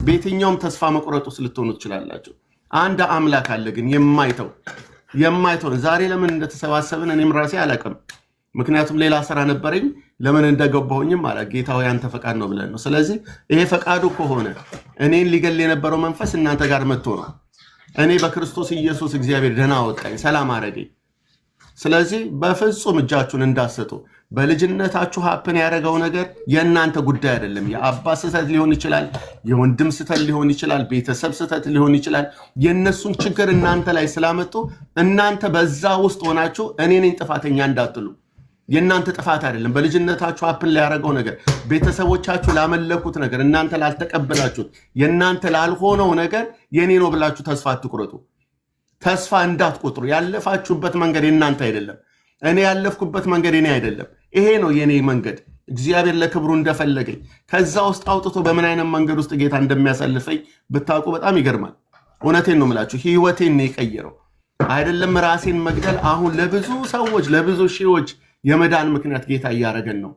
በየትኛውም ተስፋ መቁረጥ ውስጥ ልትሆኑ ትችላላችሁ። አንድ አምላክ አለ ግን የማይተው የማይተው። ዛሬ ለምን እንደተሰባሰብን እኔም ራሴ አላውቅም። ምክንያቱም ሌላ ስራ ነበረኝ። ለምን እንደገባሁኝም አላ ጌታ ሆይ አንተ ፈቃድ ነው ብለን ነው። ስለዚህ ይሄ ፈቃዱ ከሆነ እኔን ሊገል የነበረው መንፈስ እናንተ ጋር መጥቶ ነው። እኔ በክርስቶስ ኢየሱስ እግዚአብሔር ደህና አወጣኝ፣ ሰላም አረገኝ። ስለዚህ በፍጹም እጃችሁን እንዳትሰጡ። በልጅነታችሁ happen ያደረገው ነገር የእናንተ ጉዳይ አይደለም። የአባት ስህተት ሊሆን ይችላል፣ የወንድም ስህተት ሊሆን ይችላል፣ ቤተሰብ ስህተት ሊሆን ይችላል። የእነሱን ችግር እናንተ ላይ ስላመጡ እናንተ በዛ ውስጥ ሆናችሁ እኔ ነኝ ጥፋተኛ እንዳትሉ። የእናንተ ጥፋት አይደለም። በልጅነታችሁ happen ላደረገው ነገር፣ ቤተሰቦቻችሁ ላመለኩት ነገር፣ እናንተ ላልተቀበላችሁት፣ የእናንተ ላልሆነው ነገር የኔ ነው ብላችሁ ተስፋ አትቁረጡ። ተስፋ እንዳትቆጥሩ። ያለፋችሁበት መንገድ የእናንተ አይደለም። እኔ ያለፍኩበት መንገድ የኔ አይደለም። ይሄ ነው የኔ መንገድ። እግዚአብሔር ለክብሩ እንደፈለገኝ ከዛ ውስጥ አውጥቶ በምን አይነት መንገድ ውስጥ ጌታ እንደሚያሳልፈኝ ብታውቁ በጣም ይገርማል። እውነቴን ነው የምላችሁ፣ ህይወቴን ነው የቀየረው። አይደለም ራሴን መግደል፣ አሁን ለብዙ ሰዎች ለብዙ ሺዎች የመዳን ምክንያት ጌታ እያደረገን ነው።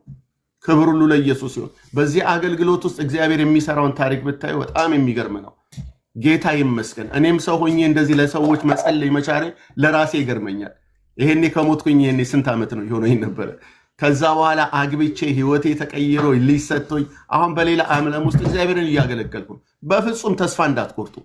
ክብር ሁሉ ለኢየሱስ ይሁን። በዚህ አገልግሎት ውስጥ እግዚአብሔር የሚሰራውን ታሪክ ብታዩ በጣም የሚገርም ነው። ጌታ ይመስገን። እኔም ሰው ሆኜ እንደዚህ ለሰዎች መጸለይ መቻሌ ለራሴ ይገርመኛል። ይሄኔ ከሞትኩኝ ይሄኔ ስንት ዓመት ነው የሆነኝ ነበረ። ከዛ በኋላ አግብቼ ህይወቴ ተቀይሮ ልጅ ሰጥቶኝ አሁን በሌላ ዓለም ውስጥ እግዚአብሔርን እያገለገልኩ ነው። በፍጹም ተስፋ እንዳትቆርጡ።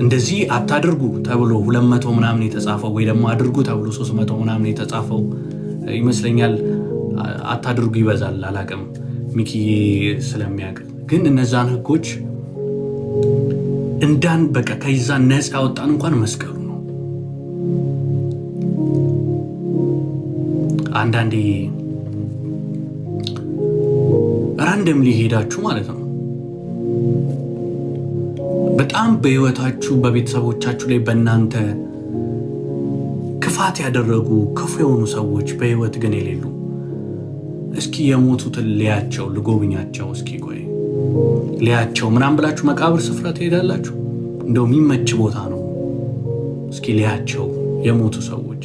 እንደዚህ አታድርጉ ተብሎ 200 ምናምን የተጻፈው ወይ ደግሞ አድርጉ ተብሎ 300 ምናምን የተጻፈው ይመስለኛል። አታድርጉ ይበዛል፣ አላቅም ሚኪዬ ስለሚያውቅ። ግን እነዛን ህጎች እንዳን በቃ ከዛ ነፃ ያወጣን እንኳን መስቀሉ ነው። አንዳንዴ ራንደም ሊሄዳችሁ ማለት ነው በጣም በህይወታችሁ በቤተሰቦቻችሁ ላይ በእናንተ ክፋት ያደረጉ ክፉ የሆኑ ሰዎች በህይወት ግን የሌሉ እስኪ የሞቱትን ሊያቸው ልጎብኛቸው፣ እስኪ ቆይ ሊያቸው ምናምን ብላችሁ መቃብር ስፍራ ትሄዳላችሁ። እንደው የሚመች ቦታ ነው። እስኪ ሊያቸው የሞቱ ሰዎች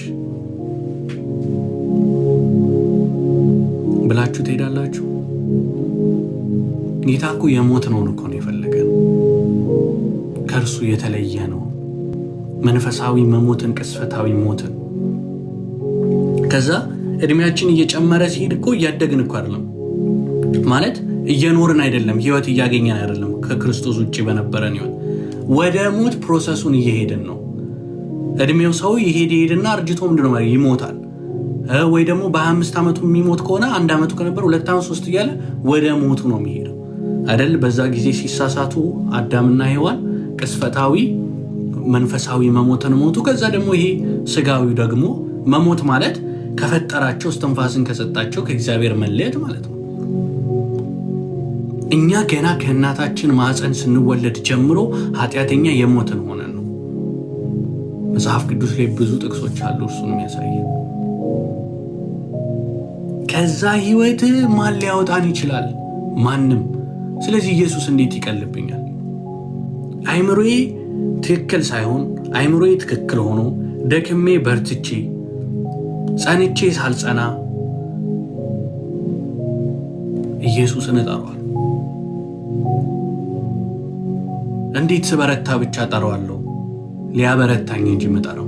ብላችሁ ትሄዳላችሁ። ጌታ እኮ የሞት ነውን እኮ ነው የፈለገን፣ ከእርሱ የተለየ ነው። መንፈሳዊ መሞትን፣ ቅስፈታዊ ሞትን። ከዛ እድሜያችን እየጨመረ ሲሄድ እኮ እያደግን እኮ አይደለም ማለት እየኖርን አይደለም፣ ህይወት እያገኘን አይደለም። ከክርስቶስ ውጭ በነበረን ህይወት ወደ ሞት process ኡን እየሄድን ነው። እድሜው ሰው ይሄድ ይሄድና አርጅቶ ምንድን ነው ይሞታል። ወይ ደግሞ በ25 ዓመቱ የሚሞት ከሆነ አንድ ዓመቱ ከነበረ 2 ዓመት 3 እያለ ወደ ሞቱ ነው የሚሄደው አይደል? በዛ ጊዜ ሲሳሳቱ አዳምና ሔዋን ቅስፈታዊ መንፈሳዊ መሞትን ሞቱ። ከዛ ደግሞ ይሄ ስጋዊው ደግሞ መሞት ማለት ከፈጠራቸው እስትንፋስን ከሰጣቸው ከእግዚአብሔር መለየት ማለት ነው። እኛ ገና ከእናታችን ማዕፀን ስንወለድ ጀምሮ ኃጢአተኛ የሞትን ሆነን ነው። መጽሐፍ ቅዱስ ላይ ብዙ ጥቅሶች አሉ እርሱን የሚያሳይ። ከዛ ህይወት ማን ሊያወጣን ይችላል? ማንም። ስለዚህ ኢየሱስ እንዴት ይቀልብኛል? አይምሮዬ ትክክል ሳይሆን አይምሮዬ ትክክል ሆኖ ደክሜ በርትቼ ጸንቼ ሳልጸና ኢየሱስን እጠራዋለሁ። እንዴት ስበረታ ብቻ እጠራዋለሁ? ሊያበረታኝ እንጂ የምጠራው።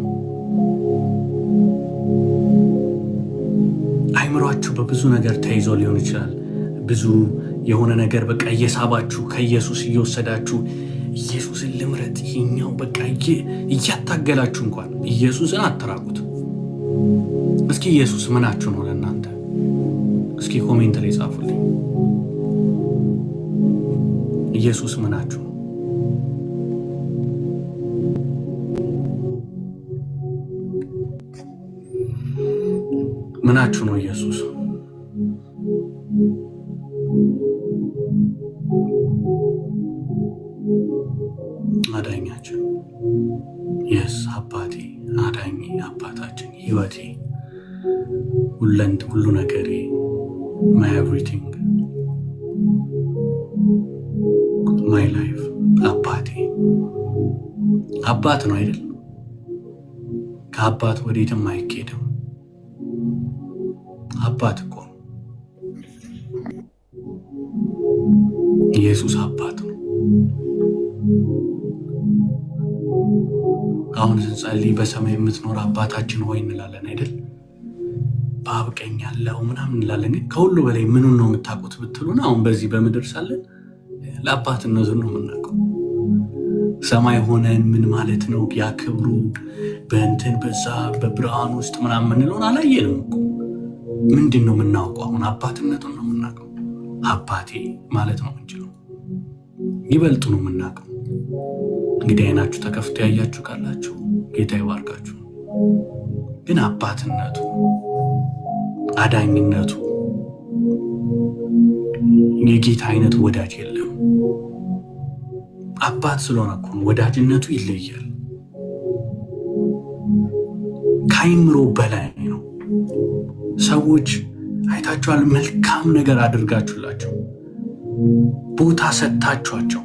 አይምሯችሁ በብዙ ነገር ተይዞ ሊሆን ይችላል። ብዙ የሆነ ነገር በቃ እየሳባችሁ ከኢየሱስ እየወሰዳችሁ ኢየሱስን ልምረጥ ይሄኛው በቃ እያታገላችሁ እንኳን ኢየሱስን አትራቁት። እስኪ ኢየሱስ ምናችሁ ነው ለእናንተ? እስኪ comment ላይ ጻፉልኝ። ኢየሱስ ምናችሁ ነው? ምናችሁ ነው ኢየሱስ? አዳኛችን yes አባቴ፣ አዳኜ፣ አባታችን፣ ህይወቴ፣ ሁሉ ነገሬ፣ my everything, my life፣ አባቴ። አባት ነው አይደል? ከአባት ወዴትም አይኬድም። አባት እኮ ነው ኢየሱስ፣ አባት ነው። አሁን ስንጸልይ በሰማይ የምትኖር አባታችን ሆይ እንላለን አይደል? በአብ ቀኝ ያለው ምናምን እንላለን። ግን ከሁሉ በላይ ምኑን ነው የምታውቁት ብትሉን፣ አሁን በዚህ በምድር ሳለን ለአባትነቱን ነው የምናውቀው። ሰማይ ሆነን ምን ማለት ነው ያ ክብሩ በእንትን በዛ በብርሃን ውስጥ ምናምን የምንለውን አላየንም እኮ። ምንድን ነው የምናውቀው? አሁን አባትነቱን ነው የምናውቀው። አባቴ ማለት ነው የምንችለው፣ ይበልጡ ነው የምናውቀው። እንግዲህ አይናችሁ ተከፍቶ ያያችሁ ካላችሁ ጌታ ይባርካችሁ። ግን አባትነቱ፣ አዳኝነቱ የጌታ አይነት ወዳጅ የለም። አባት ስለሆነ እኮ ነው ወዳጅነቱ ይለያል። ከአይምሮ በላይ ነው። ሰዎች አይታችኋል። መልካም ነገር አድርጋችሁላቸው ቦታ ሰጥታችኋቸው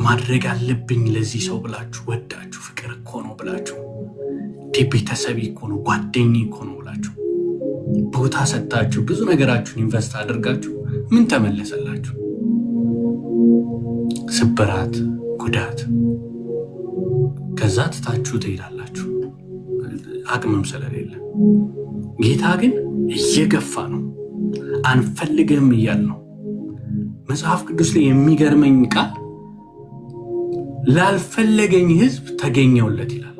ማድረግ አለብኝ ለዚህ ሰው ብላችሁ ወዳችሁ ፍቅር እኮ ነው ብላችሁ ቤተሰብ እኮ ነው ጓደኛ እኮ ነው ብላችሁ ቦታ ሰጥታችሁ ብዙ ነገራችሁን invest አድርጋችሁ ምን ተመለሰላችሁ? ስብራት፣ ጉዳት። ከዛ ትታችሁ ትሄዳላችሁ አቅምም ስለሌለ። ጌታ ግን እየገፋ ነው። አንፈልግም እያል ነው። መጽሐፍ ቅዱስ ላይ የሚገርመኝ ቃል ላልፈለገኝ ሕዝብ ተገኘውለት ይላል።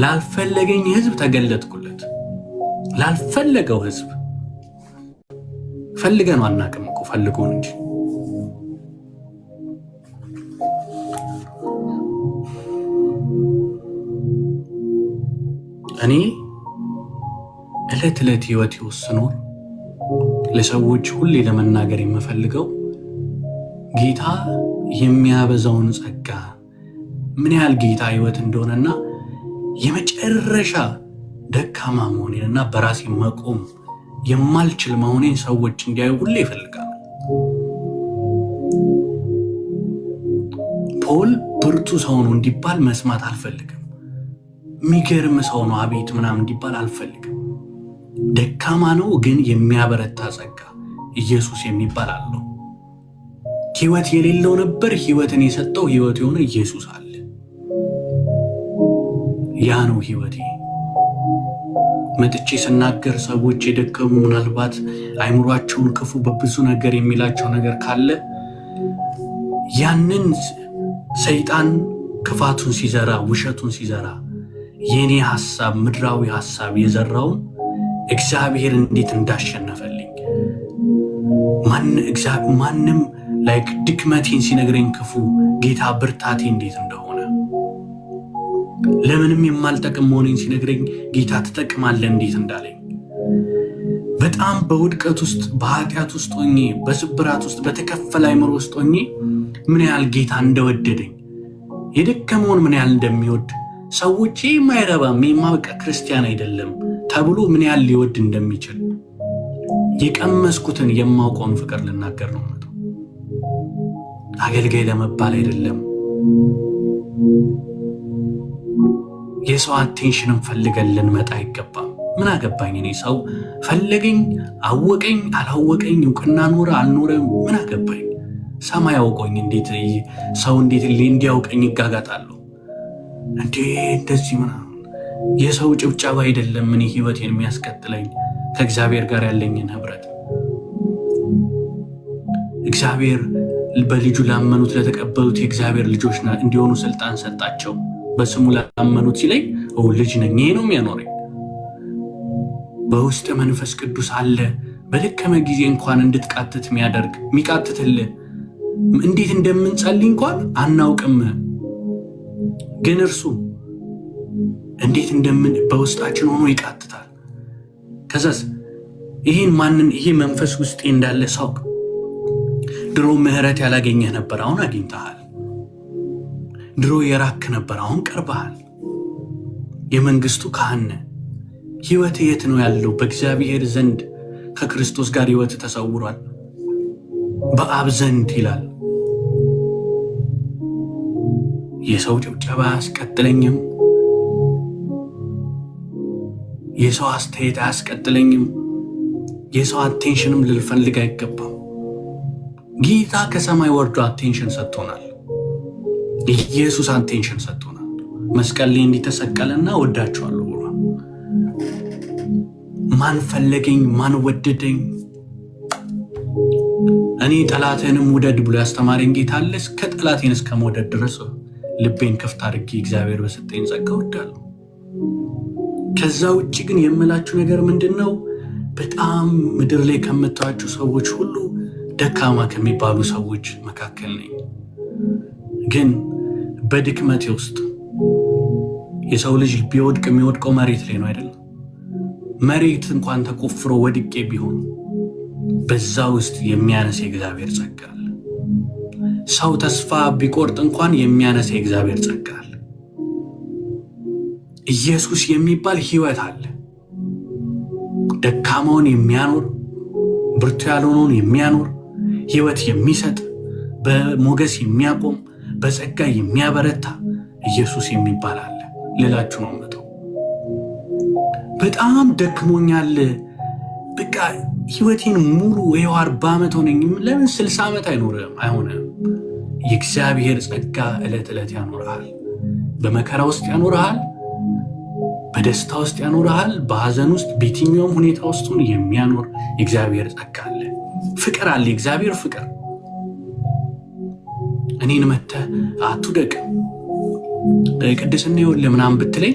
ላልፈለገኝ ሕዝብ ተገለጥኩለት። ላልፈለገው ሕዝብ ፈልገነው አናውቅም እኮ ፈልጎን እንጂ። እኔ ዕለት ዕለት ህይወቴ ውስጥ ስኖር ለሰዎች ሁሌ ለመናገር የምፈልገው ጌታ የሚያበዛውን ጸጋ ምን ያህል ጌታ ህይወት እንደሆነና የመጨረሻ ደካማ መሆኔን እና በራሴ መቆም የማልችል መሆኔን ሰዎች እንዲያዩ ሁሌ ይፈልጋሉ። ፖል ብርቱ ሰው ነው እንዲባል መስማት አልፈልግም። የሚገርም ሰው ነው አቤት ምናምን እንዲባል አልፈልግም። ደካማ ነው ግን የሚያበረታ ጸጋ ኢየሱስ የሚባል አለው። ህይወት የሌለው ነበር፣ ህይወትን የሰጠው ህይወት የሆነ ኢየሱስ አለ። ያ ነው ህይወቴ። መጥቼ ስናገር ሰዎች የደከሙ ምናልባት አይምሯቸውን ክፉ በብዙ ነገር የሚላቸው ነገር ካለ ያንን ሰይጣን ክፋቱን ሲዘራ ውሸቱን ሲዘራ የኔ ሐሳብ ምድራዊ ሐሳብ የዘራውን እግዚአብሔር እንዴት እንዳሸነፈልኝ ማንም like ድክመቴን ሲነግረኝ ክፉ ጌታ ብርታቴ እንዴት እንደሆነ ለምንም የማልጠቅም መሆኔን ሲነግረኝ ጌታ ትጠቅማለህ እንዴት እንዳለኝ በጣም በውድቀት ውስጥ በኃጢአት ውስጥ ሆኜ በስብራት ውስጥ በተከፈለ አይምሮ ውስጥ ሆኜ ምን ያህል ጌታ እንደወደደኝ የደከመውን ምን ያህል እንደሚወድ ሰዎች የማይረባም የማበቃ ክርስቲያን አይደለም ተብሎ ምን ያህል ሊወድ እንደሚችል የቀመስኩትን የማውቀውን ፍቅር ልናገር ነው የምመጣው። አገልጋይ ለመባል አይደለም። የሰው attention ን ፈልገን ልንመጣ አይገባም። ምን አገባኝ እኔ ሰው ፈለገኝ አወቀኝ አላወቀኝ እውቅና ኖረ አልኖረ ምን አገባኝ? ሰማይ አውቆኝ እንዴት ሰው እንዴት እንዲያውቀኝ ይጋጋጣለሁ እንዴ? እንደዚህ ምናምን የሰው ጭብጨባ አይደለም እኔ ህይወቴን የሚያስቀጥለኝ ከእግዚአብሔር ጋር ያለኝን ህብረት። እግዚአብሔር በልጁ ላመኑት ለተቀበሉት የእግዚአብሔር ልጆች እንዲሆኑ ስልጣን ሰጣቸው። በስሙ ላመኑት ሲለኝ ልጅ ነኝ፣ ይሄ ነው የሚያኖረኝ። በውስጥ መንፈስ ቅዱስ አለ። በደከመ ጊዜ እንኳን እንድትቃትት የሚያደርግ የሚቃትትልህ እንዴት እንደምንጸልይ እንኳን አናውቅም፣ ግን እርሱ እንዴት እንደምን በውስጣችን ሆኖ ይቃትታል። ከዛስ ይሄን ማንን ይሄ መንፈስ ውስጤ እንዳለ ሳውቅ ድሮ ምህረት ያላገኘህ ነበር፣ አሁን አግኝተሃል። ድሮ የራክ ነበር፣ አሁን ቀርበሃል። የመንግስቱ ካህን ህይወት የት ነው ያለው? በእግዚአብሔር ዘንድ ከክርስቶስ ጋር ህይወት ተሰውሯል፣ በአብ ዘንድ ይላል። የሰው ጭብጨባ አያስቀጥለኝም። የሰው አስተያየት አያስቀጥለኝም። የሰው attention ም ልፈልግ አይገባም። ጌታ ከሰማይ ወርዶ attention ሰጥቶናል። ኢየሱስ attention ሰጥቶናል። መስቀል ላይ እንዲተሰቀለና ወዳችኋለሁ ብሏል። ማን ፈለገኝ? ማን ወደደኝ? እኔ ጠላትህንም ውደድ ብሎ ያስተማረኝ ጌታ አለ። እስከ ጠላቴን እስከ መውደድ ድረስ ልቤን ክፍት አድርጌ እግዚአብሔር በሰጠኝ ጸጋ እወዳለሁ። ከዛ ውጭ ግን የምላችሁ ነገር ምንድን ነው? በጣም ምድር ላይ ከምታዩቸው ሰዎች ሁሉ ደካማ ከሚባሉ ሰዎች መካከል ነኝ። ግን በድክመቴ ውስጥ የሰው ልጅ ቢወድቅ የሚወድቀው መሬት ላይ ነው አይደለም? መሬት እንኳን ተቆፍሮ ወድቄ ቢሆን በዛ ውስጥ የሚያነሳ የእግዚአብሔር ጸጋ አለ። ሰው ተስፋ ቢቆርጥ እንኳን የሚያነሳ የእግዚአብሔር ጸጋ አለ። ኢየሱስ የሚባል ሕይወት አለ። ደካማውን የሚያኖር፣ ብርቱ ያልሆነውን የሚያኖር፣ ሕይወት የሚሰጥ፣ በሞገስ የሚያቆም፣ በጸጋ የሚያበረታ ኢየሱስ የሚባል አለ ልላችሁ ነው የምመጣው። በጣም ደክሞኛል፣ በቃ ህይወቴን ሙሉ ይኸው 40 ዓመት ሆነኝ። ለምን 60 ዓመት አይኖርም? አይሆንም። የእግዚአብሔር ጸጋ ዕለት ዕለት ያኖርሃል። በመከራ ውስጥ ያኖርሃል፣ በደስታ ውስጥ ያኖርሃል፣ በሐዘን ውስጥ፣ በየትኛውም ሁኔታ ውስጥ የሚያኖር የእግዚአብሔር ጸጋ አለ። ፍቅር አለ። የእግዚአብሔር ፍቅር እኔን መተህ አትውደቅ ቅድስና ይኸውልህ ምናምን ብትለኝ፣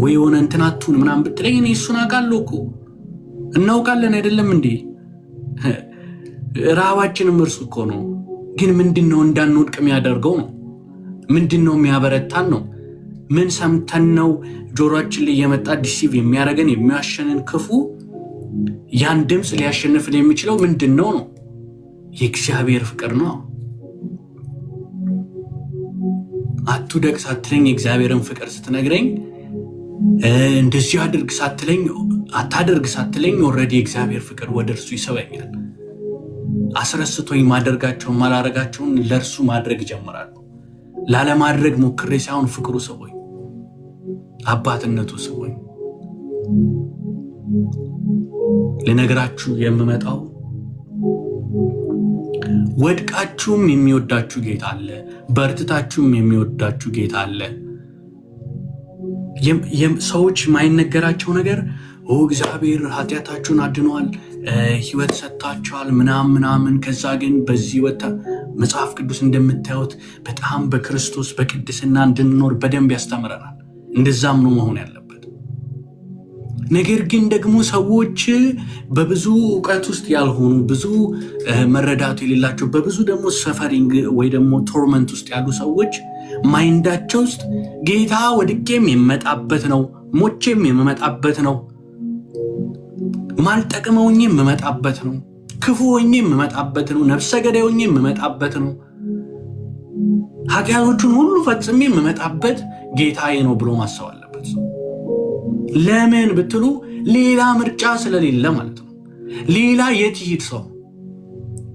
ወይ የሆነ እንትን አትሁን ምናምን ብትለኝ፣ እኔ እሱን አውቃለሁ እኮ፣ እናውቃለን አይደለም እንዴ? ረሃባችንም እርሱ እኮ ነው። ግን ምንድን ነው እንዳንወድቅ የሚያደርገው ነው? ምንድን ነው የሚያበረታን ነው? ምን ሰምተን ነው ጆሮአችን ላይ የመጣ deceive የሚያደርገን፣ የሚያሸንን ክፉ ያን ድምፅ ሊያሸንፍን የሚችለው ምንድን ነው ነው? የእግዚአብሔር ፍቅር ነው። አትውደቅ ሳትለኝ የእግዚአብሔርን ፍቅር ስትነግረኝ፣ እንደዚህ አድርግ ሳትለኝ፣ አታደርግ ሳትለኝ already የእግዚአብሔር ፍቅር ወደ እርሱ ይስበኛል። አስረስቶኝ ማደርጋቸውን ማላረጋቸውን ለእርሱ ማድረግ እጀምራለሁ። ላለማድረግ ሞክሬ ሳይሆን ፍቅሩ ስቦኝ፣ አባትነቱ ስቦኝ ልነግራችሁ የምመጣው ወድቃችሁም የሚወዳችሁ ጌታ አለ። በርትታችሁም የሚወዳችሁ ጌታ አለ። ሰዎች የማይነገራቸው ነገር እግዚአብሔር ኃጢአታችሁን አድኗል፣ ሕይወት ሰጥታችኋል፣ ምናምን ምናምን። ከዛ ግን በዚህ ወታ መጽሐፍ ቅዱስ እንደምታዩት በጣም በክርስቶስ በቅድስና እንድንኖር በደንብ ያስተምረናል። እንደዛም ነው መሆን ያለበት። ነገር ግን ደግሞ ሰዎች በብዙ እውቀት ውስጥ ያልሆኑ፣ ብዙ መረዳቱ የሌላቸው፣ በብዙ ደግሞ suffering ወይ ደግሞ torment ውስጥ ያሉ ሰዎች mind ኣቸው ውስጥ ጌታ ወድቄም የምመጣበት ነው፣ ሞቼም የምመጣበት ነው፣ ማልጠቅመው ሆኜ የምመጣበት ነው፣ ክፉ ሆኜ የምመጣበት ነው፣ ነፍሰ ገዳይ ሆኜ የምመጣበት ነው፣ ኃጢአቶቹን ሁሉ ፈጽሜ የምመጣበት ጌታዬ ነው ብሎ ማሰብ አለበት። ለምን ብትሉ ሌላ ምርጫ ስለሌለ ማለት ነው። ሌላ የት ይሂድ ሰው?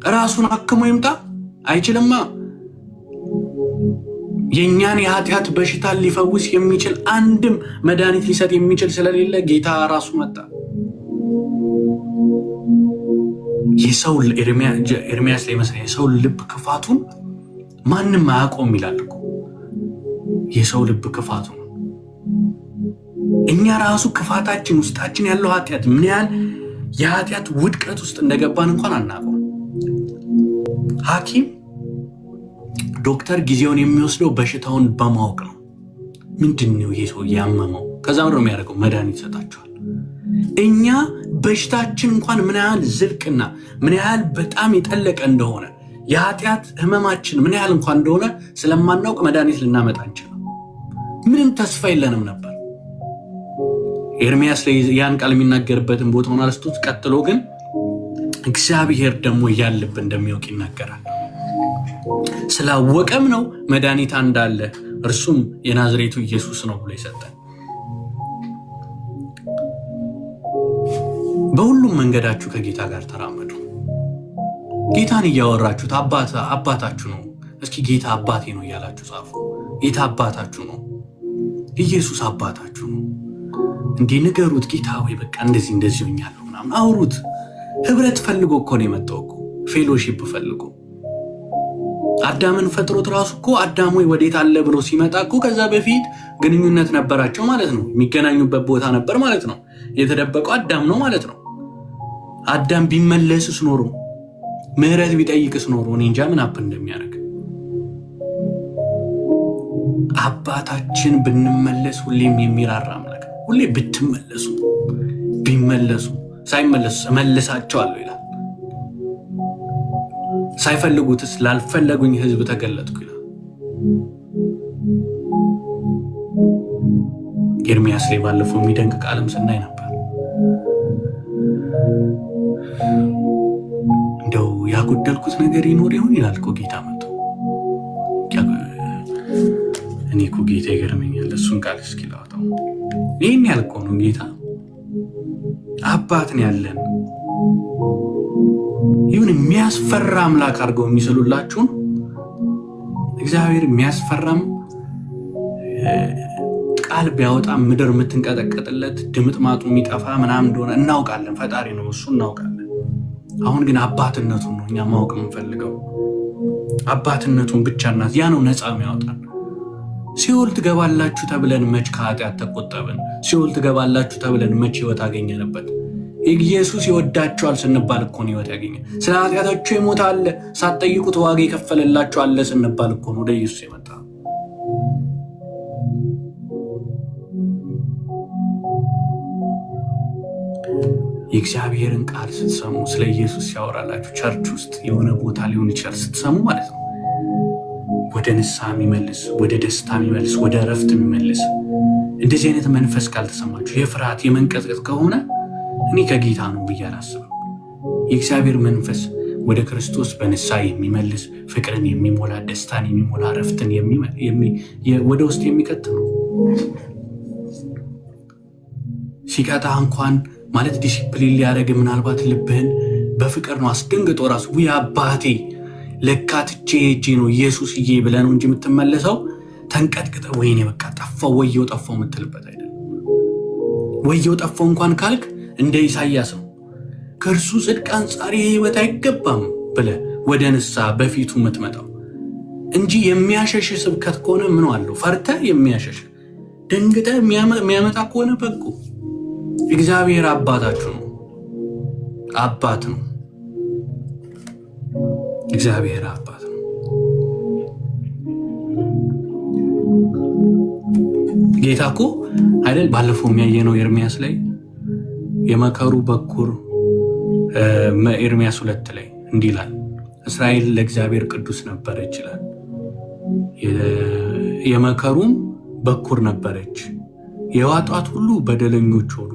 ራሱን አክሞ ይምጣ? አይችልማ። የእኛን የኃጢአት በሽታ ሊፈውስ የሚችል አንድም መድኃኒት ሊሰጥ የሚችል ስለሌለ ጌታ ራሱ መጣ። የሰው ኤርሚያስ ላይ መሰለኝ የሰው ልብ ክፋቱን ማንም አያውቀውም ይላል እኮ። የሰው ልብ ክፋቱን እኛ ራሱ ክፋታችን ውስጣችን ያለው ኃጢአት ምን ያህል የኃጢአት ውድቀት ውስጥ እንደገባን እንኳን አናውቀውም። ሐኪም ዶክተር ጊዜውን የሚወስደው በሽታውን በማወቅ ነው። ምንድን ነው ይሄ ሰው ያመመው? ከዛ ምንድን ነው የሚያደርገው? መድኃኒት ይሰጣቸዋል። እኛ በሽታችን እንኳን ምን ያህል ዝልቅና ምን ያህል በጣም የጠለቀ እንደሆነ፣ የኃጢአት ህመማችን ምን ያህል እንኳን እንደሆነ ስለማናውቅ መድኃኒት ልናመጣ አንችልም። ምንም ተስፋ የለንም ነበር። ኤርሚያስ ላይ ያን ቃል የሚናገርበትን ቦታውን አርስቶት ቀጥሎ ግን እግዚአብሔር ደግሞ ያን ልብ እንደሚያውቅ ይናገራል። ስላወቀም ነው መድኃኒት እንዳለ እርሱም የናዝሬቱ ኢየሱስ ነው ብሎ የሰጠን። በሁሉም መንገዳችሁ ከጌታ ጋር ተራመዱ። ጌታን እያወራችሁት አባታችሁ ነው። እስኪ ጌታ አባቴ ነው እያላችሁ ጻፉ። ጌታ አባታችሁ ነው። ኢየሱስ አባታችሁ ነው። እንዲህ ንገሩት። ጌታ ወይ በቃ እንደዚህ እንደዚህ ሆኛለሁ ምናምን አውሩት። ህብረት ፈልጎ እኮ ነው የመጣው እኮ፣ fellowship ፈልጎ። አዳምን ፈጥሮት ራሱ እኮ አዳም ወይ ወዴት አለ ብሎ ሲመጣ እኮ ከዛ በፊት ግንኙነት ነበራቸው ማለት ነው። የሚገናኙበት ቦታ ነበር ማለት ነው። የተደበቀው አዳም ነው ማለት ነው። አዳም ቢመለስስ ኖሮ፣ ምህረት ቢጠይቅስ ኖሮ፣ እኔ እንጃ ምን happen እንደሚያደርግ። አባታችን ብንመለስ ሁሌም የሚራራ አምላክ ነው። ሁሌ ብትመለሱ፣ ቢመለሱ፣ ሳይመለሱ እመልሳቸዋለሁ ይላል። ሳይፈልጉትስ ላልፈለጉኝ ህዝብ ተገለጥኩ ይላል። ኤርሚያስ ላይ ባለፈው የሚደንቅ ቃልም ስናይ ነበር። እንደው ያጎደልኩት ነገር ይኖር ይሆን ይላል እኮ ጌታ መጥቶ። እኔ እኮ ጌታ ይገርመኛል። እሱን ቃል እስኪ ላውጣው። ይህን ያህል እኮ ነው ጌታ፣ አባትን ያለን። ይሁን የሚያስፈራ አምላክ አድርገው የሚስሉላችሁን፣ እግዚአብሔር የሚያስፈራም ቃል ቢያወጣ ምድር የምትንቀጠቀጥለት፣ ድምጥማጡ የሚጠፋ ምናምን እንደሆነ እናውቃለን። ፈጣሪ ነው እሱ፣ እናውቃለን። አሁን ግን አባትነቱን ነው እኛ ማወቅ የምንፈልገው። አባትነቱን ብቻ እና ያ ነው ነፃ የሚያወጣን። ሲኦል ትገባላችሁ ተብለን መች ከኃጢአት ተቆጠብን? ሲኦል ትገባላችሁ ተብለን መች ህይወት አገኘንበት? ኢየሱስ ይወዳቸዋል ስንባል እኮ ነው ህይወት ያገኘ። ስለ ኃጢአታቸው የሞተ አለ፣ ሳትጠይቁት ዋጋ የከፈለላቸው አለ ስንባል እኮ ነው ወደ ኢየሱስ የመጣ። የእግዚአብሔርን ቃል ስትሰሙ፣ ስለ ኢየሱስ ሲያወራላችሁ church ውስጥ የሆነ ቦታ ሊሆን ይችላል፣ ስትሰሙ ማለት ነው፣ ወደ ንስሐ የሚመልስ፣ ወደ ደስታ የሚመልስ፣ ወደ እረፍት የሚመልስ እንደዚህ አይነት መንፈስ ካልተሰማችሁ፣ የፍርሃት፣ የመንቀጥቀጥ ከሆነ እኔ ከጌታ ነው ብዬ አላስብም። የእግዚአብሔር መንፈስ ወደ ክርስቶስ በንስሐ የሚመልስ፣ ፍቅርን የሚሞላ፣ ደስታን የሚሞላ፣ እረፍትን ወደ ውስጥ የሚከት ነው። ሲቀጣ እንኳን ማለት ዲሲፕሊን ሊያደርግ ምናልባት ልብህን በፍቅር ነው አስደንግጦ ራሱ ውይ አባቴ ለካ ትቼ ሄጄ ነው ኢየሱስዬ ብለህ ነው እንጂ የምትመለሰው፣ ተንቀጥቅጠ ወይኔ በቃ ጠፋው፣ ወየው ጠፋው የምትልበት አይደለም። ወየው ጠፋው እንኳን ካልክ እንደ ኢሳያስ ነው፣ ከእርሱ ጽድቅ አንጻር የህይወት አይገባም ብለህ ወደ ንስሐ በፊቱ የምትመጣው እንጂ የሚያሸሽ ስብከት ከሆነ ምን አለው? ፈርተህ የሚያሸሽ፣ ደንግጠህ የሚያመጣ ከሆነ በጎ። እግዚአብሔር አባታችሁ ነው። አባት ነው። እግዚአብሔር አባት ነው። ጌታ እኮ አይደል ባለፈው የሚያየነው ኤርሚያስ ላይ የመከሩ በኩር፣ ኤርሚያስ 2 ላይ እንዲህ ይላል፣ እስራኤል ለእግዚአብሔር ቅዱስ ነበረች ይላል። የመከሩም በኩር ነበረች፣ የዋጧት ሁሉ በደለኞች ሆኑ፣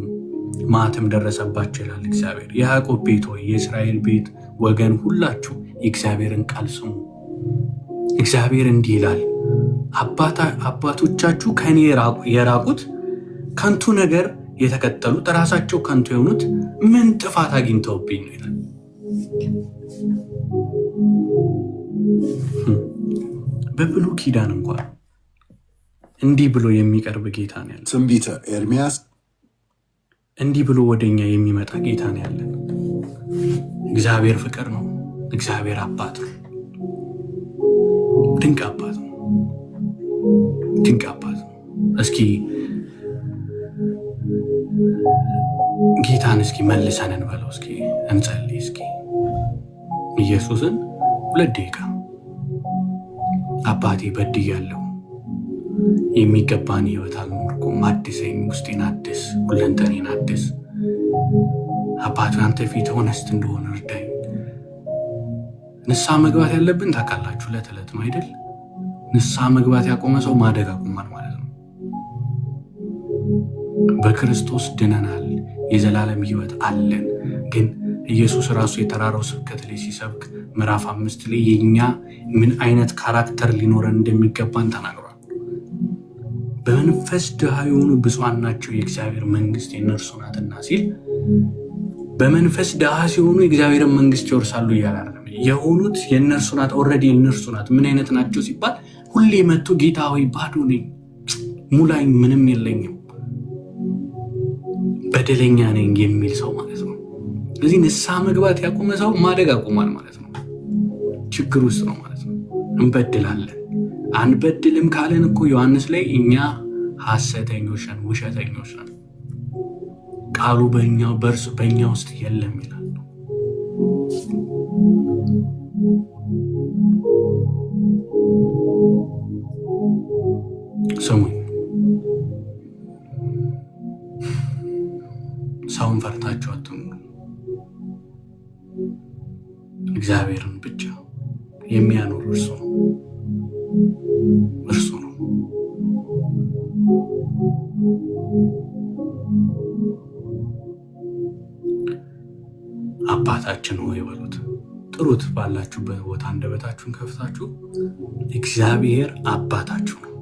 መዓትም ደረሰባቸው ይላል እግዚአብሔር። የያዕቆብ ቤት ሆይ፣ የእስራኤል ቤት ወገን ሁላችሁ የእግዚአብሔርን ቃል ስሙ። እግዚአብሔር እንዲህ ይላል፣ አባቶቻችሁ ከኔ የራቁት፣ ከንቱ ነገር የተከተሉት፣ ራሳቸው ከንቱ የሆኑት ምን ጥፋት አግኝተውብኝ ነው ይላል። በብሉይ ኪዳን እንኳን እንዲህ ብሎ የሚቀርብ ጌታ ነው ያለን። ትንቢተ ኤርምያስ እንዲህ ብሎ ወደኛ የሚመጣ ጌታ ነው ያለን። እግዚአብሔር ፍቅር ነው። እግዚአብሔር አባት ነው። ድንቅ አባት ነው። ድንቅ አባት ነው። እስኪ ጌታን እስኪ መልሰን እንበለው። እስኪ እንጸልይ። እስኪ ኢየሱስን 2 ደቂቃ፣ አባቴ በድያለሁ፣ የሚገባን ህይወት አልኖርኩም። አድሰኝ፣ ውስጤን አድስ፣ ሁለንተኔን አድስ። አባቱ አንተ ፊት honest እንድሆን እርዳኝ። ንስሐ መግባት ያለብን ታውቃላችሁ፣ ዕለት ዕለት ነው አይደል? ንስሐ መግባት ያቆመ ሰው ማደግ አቁሟል ማለት ነው። በክርስቶስ ድነናል፣ የዘላለም ህይወት አለን። ግን ኢየሱስ ራሱ የተራራው ስብከት ላይ ሲሰብክ ምዕራፍ 5 ላይ የኛ ምን አይነት character ሊኖረን እንደሚገባን ተናግሯል። በመንፈስ ድሃ የሆኑ ብፁዓን ናቸው፣ የእግዚአብሔር መንግስት የእነርሱ ናትና ሲል፣ በመንፈስ ድሃ ሲሆኑ የእግዚአብሔርን መንግስት ይወርሳሉ እያለ አይደለም። የሆኑት የእነርሱ ናት። Already የእነርሱ ናት። ምን አይነት ናቸው ሲባል ሁሌ መጥቶ ጌታ ሆይ ባዶ ነኝ፣ ሙላኝ፣ ምንም የለኝም፣ በደለኛ ነኝ የሚል ሰው ማለት ነው። ስለዚህ ንስሐ መግባት ያቆመ ሰው ማደግ አቁሟል ማለት ነው። ችግር ውስጥ ነው ማለት ነው። እንበድላለን። አንበድልም ካለን እኮ ዮሐንስ ላይ እኛ ሐሰተኞች ነን፣ ውሸተኞች ነን፣ ቃሉ በእኛ በእርሱ በእኛ ውስጥ የለም ይላል። ስሙኝ፣ ሰውን ፈርታችሁ አትኑሩ፣ እግዚአብሔርን ብቻ የሚያኖር እርሱ ነው፣ እርሱ ነው። አባታችን ሆይ በሉት፣ ጥሩት። ባላችሁበት ቦታ አንደበታችሁን ከፍታችሁ እግዚአብሔር አባታችሁ ነው።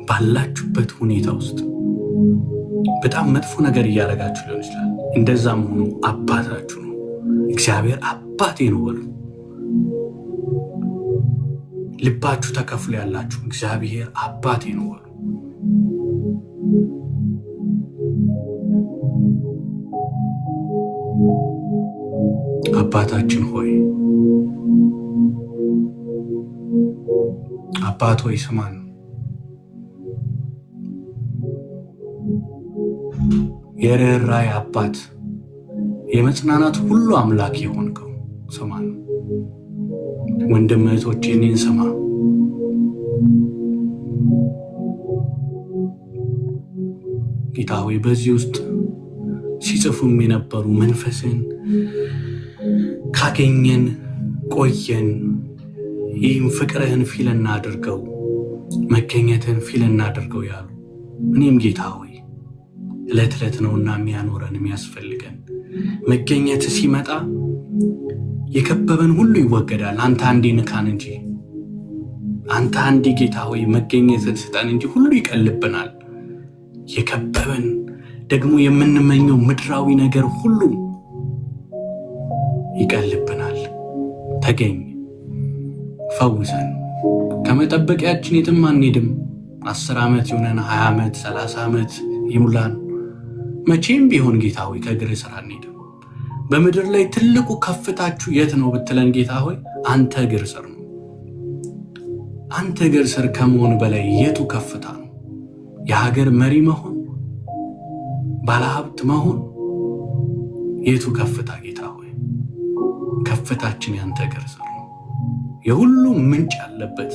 ባላችሁበት ሁኔታ ውስጥ በጣም መጥፎ ነገር እያደረጋችሁ ሊሆን ይችላል። እንደዛም ሆኖ አባታችሁ ነው። እግዚአብሔር አባቴ ነው በሉ። ልባችሁ ተከፍሎ ያላችሁ እግዚአብሔር አባቴ ነው በሉ። አባታችን ሆይ፣ አባት ሆይ ስማን። የርኅራኄ አባት፣ የመጽናናት ሁሉ አምላክ የሆንከው ስማን። ወንድም እህቶቼ እኔን ስማ። ጌታ ሆይ በዚህ ውስጥ ሲጽፉም የነበሩ መንፈስን ካገኘን ቆየን፣ ይህም ፍቅርህን feel እናድርገው፣ መገኘትህን feel እናድርገው ያሉ፣ እኔም ጌታ ሆይ ዕለት ዕለት ነውና የሚያኖረን የሚያስፈልገን መገኘት ሲመጣ የከበበን ሁሉ ይወገዳል። አንተ አንዴ ንካን እንጂ፣ አንተ አንዴ ጌታ ሆይ መገኘትን ስጠን እንጂ ሁሉ ይቀልብናል። የከበበን ደግሞ የምንመኘው ምድራዊ ነገር ሁሉ ይቀልብናል። ተገኝ፣ ፈውሰን። ከመጠበቂያችን የትም አንሄድም። 10 ዓመት ይሆነን፣ 20 ዓመት፣ 30 ዓመት ይሙላን። መቼም ቢሆን ጌታ ሆይ ከእግርህ ስር አንሄድም። በምድር ላይ ትልቁ ከፍታችሁ የት ነው ብትለን ጌታ ሆይ አንተ እግር ስር ነው። አንተ እግር ስር ከመሆን በላይ የቱ ከፍታ ነው? የሀገር መሪ መሆን፣ ባለሀብት መሆን፣ የቱ ከፍታ ጌታ ሆይ? ከፍታችን ያንተ እግር ስር ነው። የሁሉም ምንጭ ያለበት፣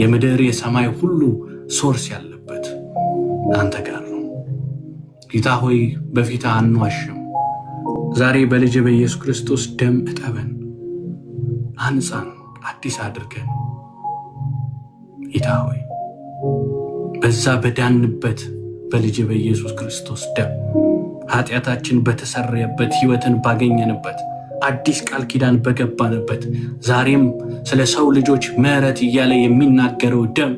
የምድር የሰማይ ሁሉ source ያለበት አንተ ጋር ነው። ጌታ ሆይ በፊትህ አንዋሽም። ዛሬ በልጅህ በኢየሱስ ክርስቶስ ደም እጠበን፣ አንጻን፣ አዲስ አድርገን። ጌታ ሆይ በዛ በዳንበት በልጅህ በኢየሱስ ክርስቶስ ደም፣ ኃጢአታችን በተሰረየበት፣ ሕይወትን ባገኘንበት፣ አዲስ ቃል ኪዳን በገባንበት፣ ዛሬም ስለ ሰው ልጆች ምሕረት እያለ የሚናገረው ደም፣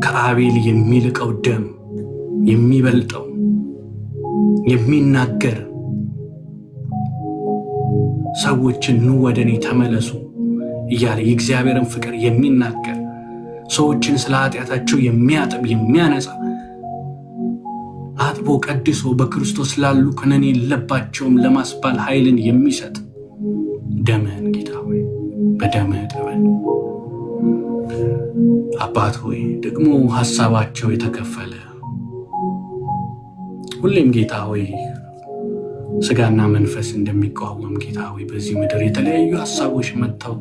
ከአቤል የሚልቀው ደም፣ የሚበልጠው፣ የሚናገር፣ ሰዎችን ኑ ወደ እኔ ተመለሱ እያለ የእግዚአብሔርን ፍቅር የሚናገር፣ ሰዎችን ስለ ኃጢአታቸው የሚያጥብ፣ የሚያነጻ፣ አጥቦ ቀድሶ በክርስቶስ ላሉ ኩነኔ የለባቸውም ለማስባል ኃይልን የሚሰጥ ደምህን ጌታ ሆይ በደምህ እጠበን። አባት ሆይ ደግሞ ሀሳባቸው የተከፈለ፣ ሁሌም ጌታ ሆይ ስጋና መንፈስ እንደሚቃወም ጌታ ሆይ በዚህ ምድር የተለያዩ ሀሳቦች መጥተው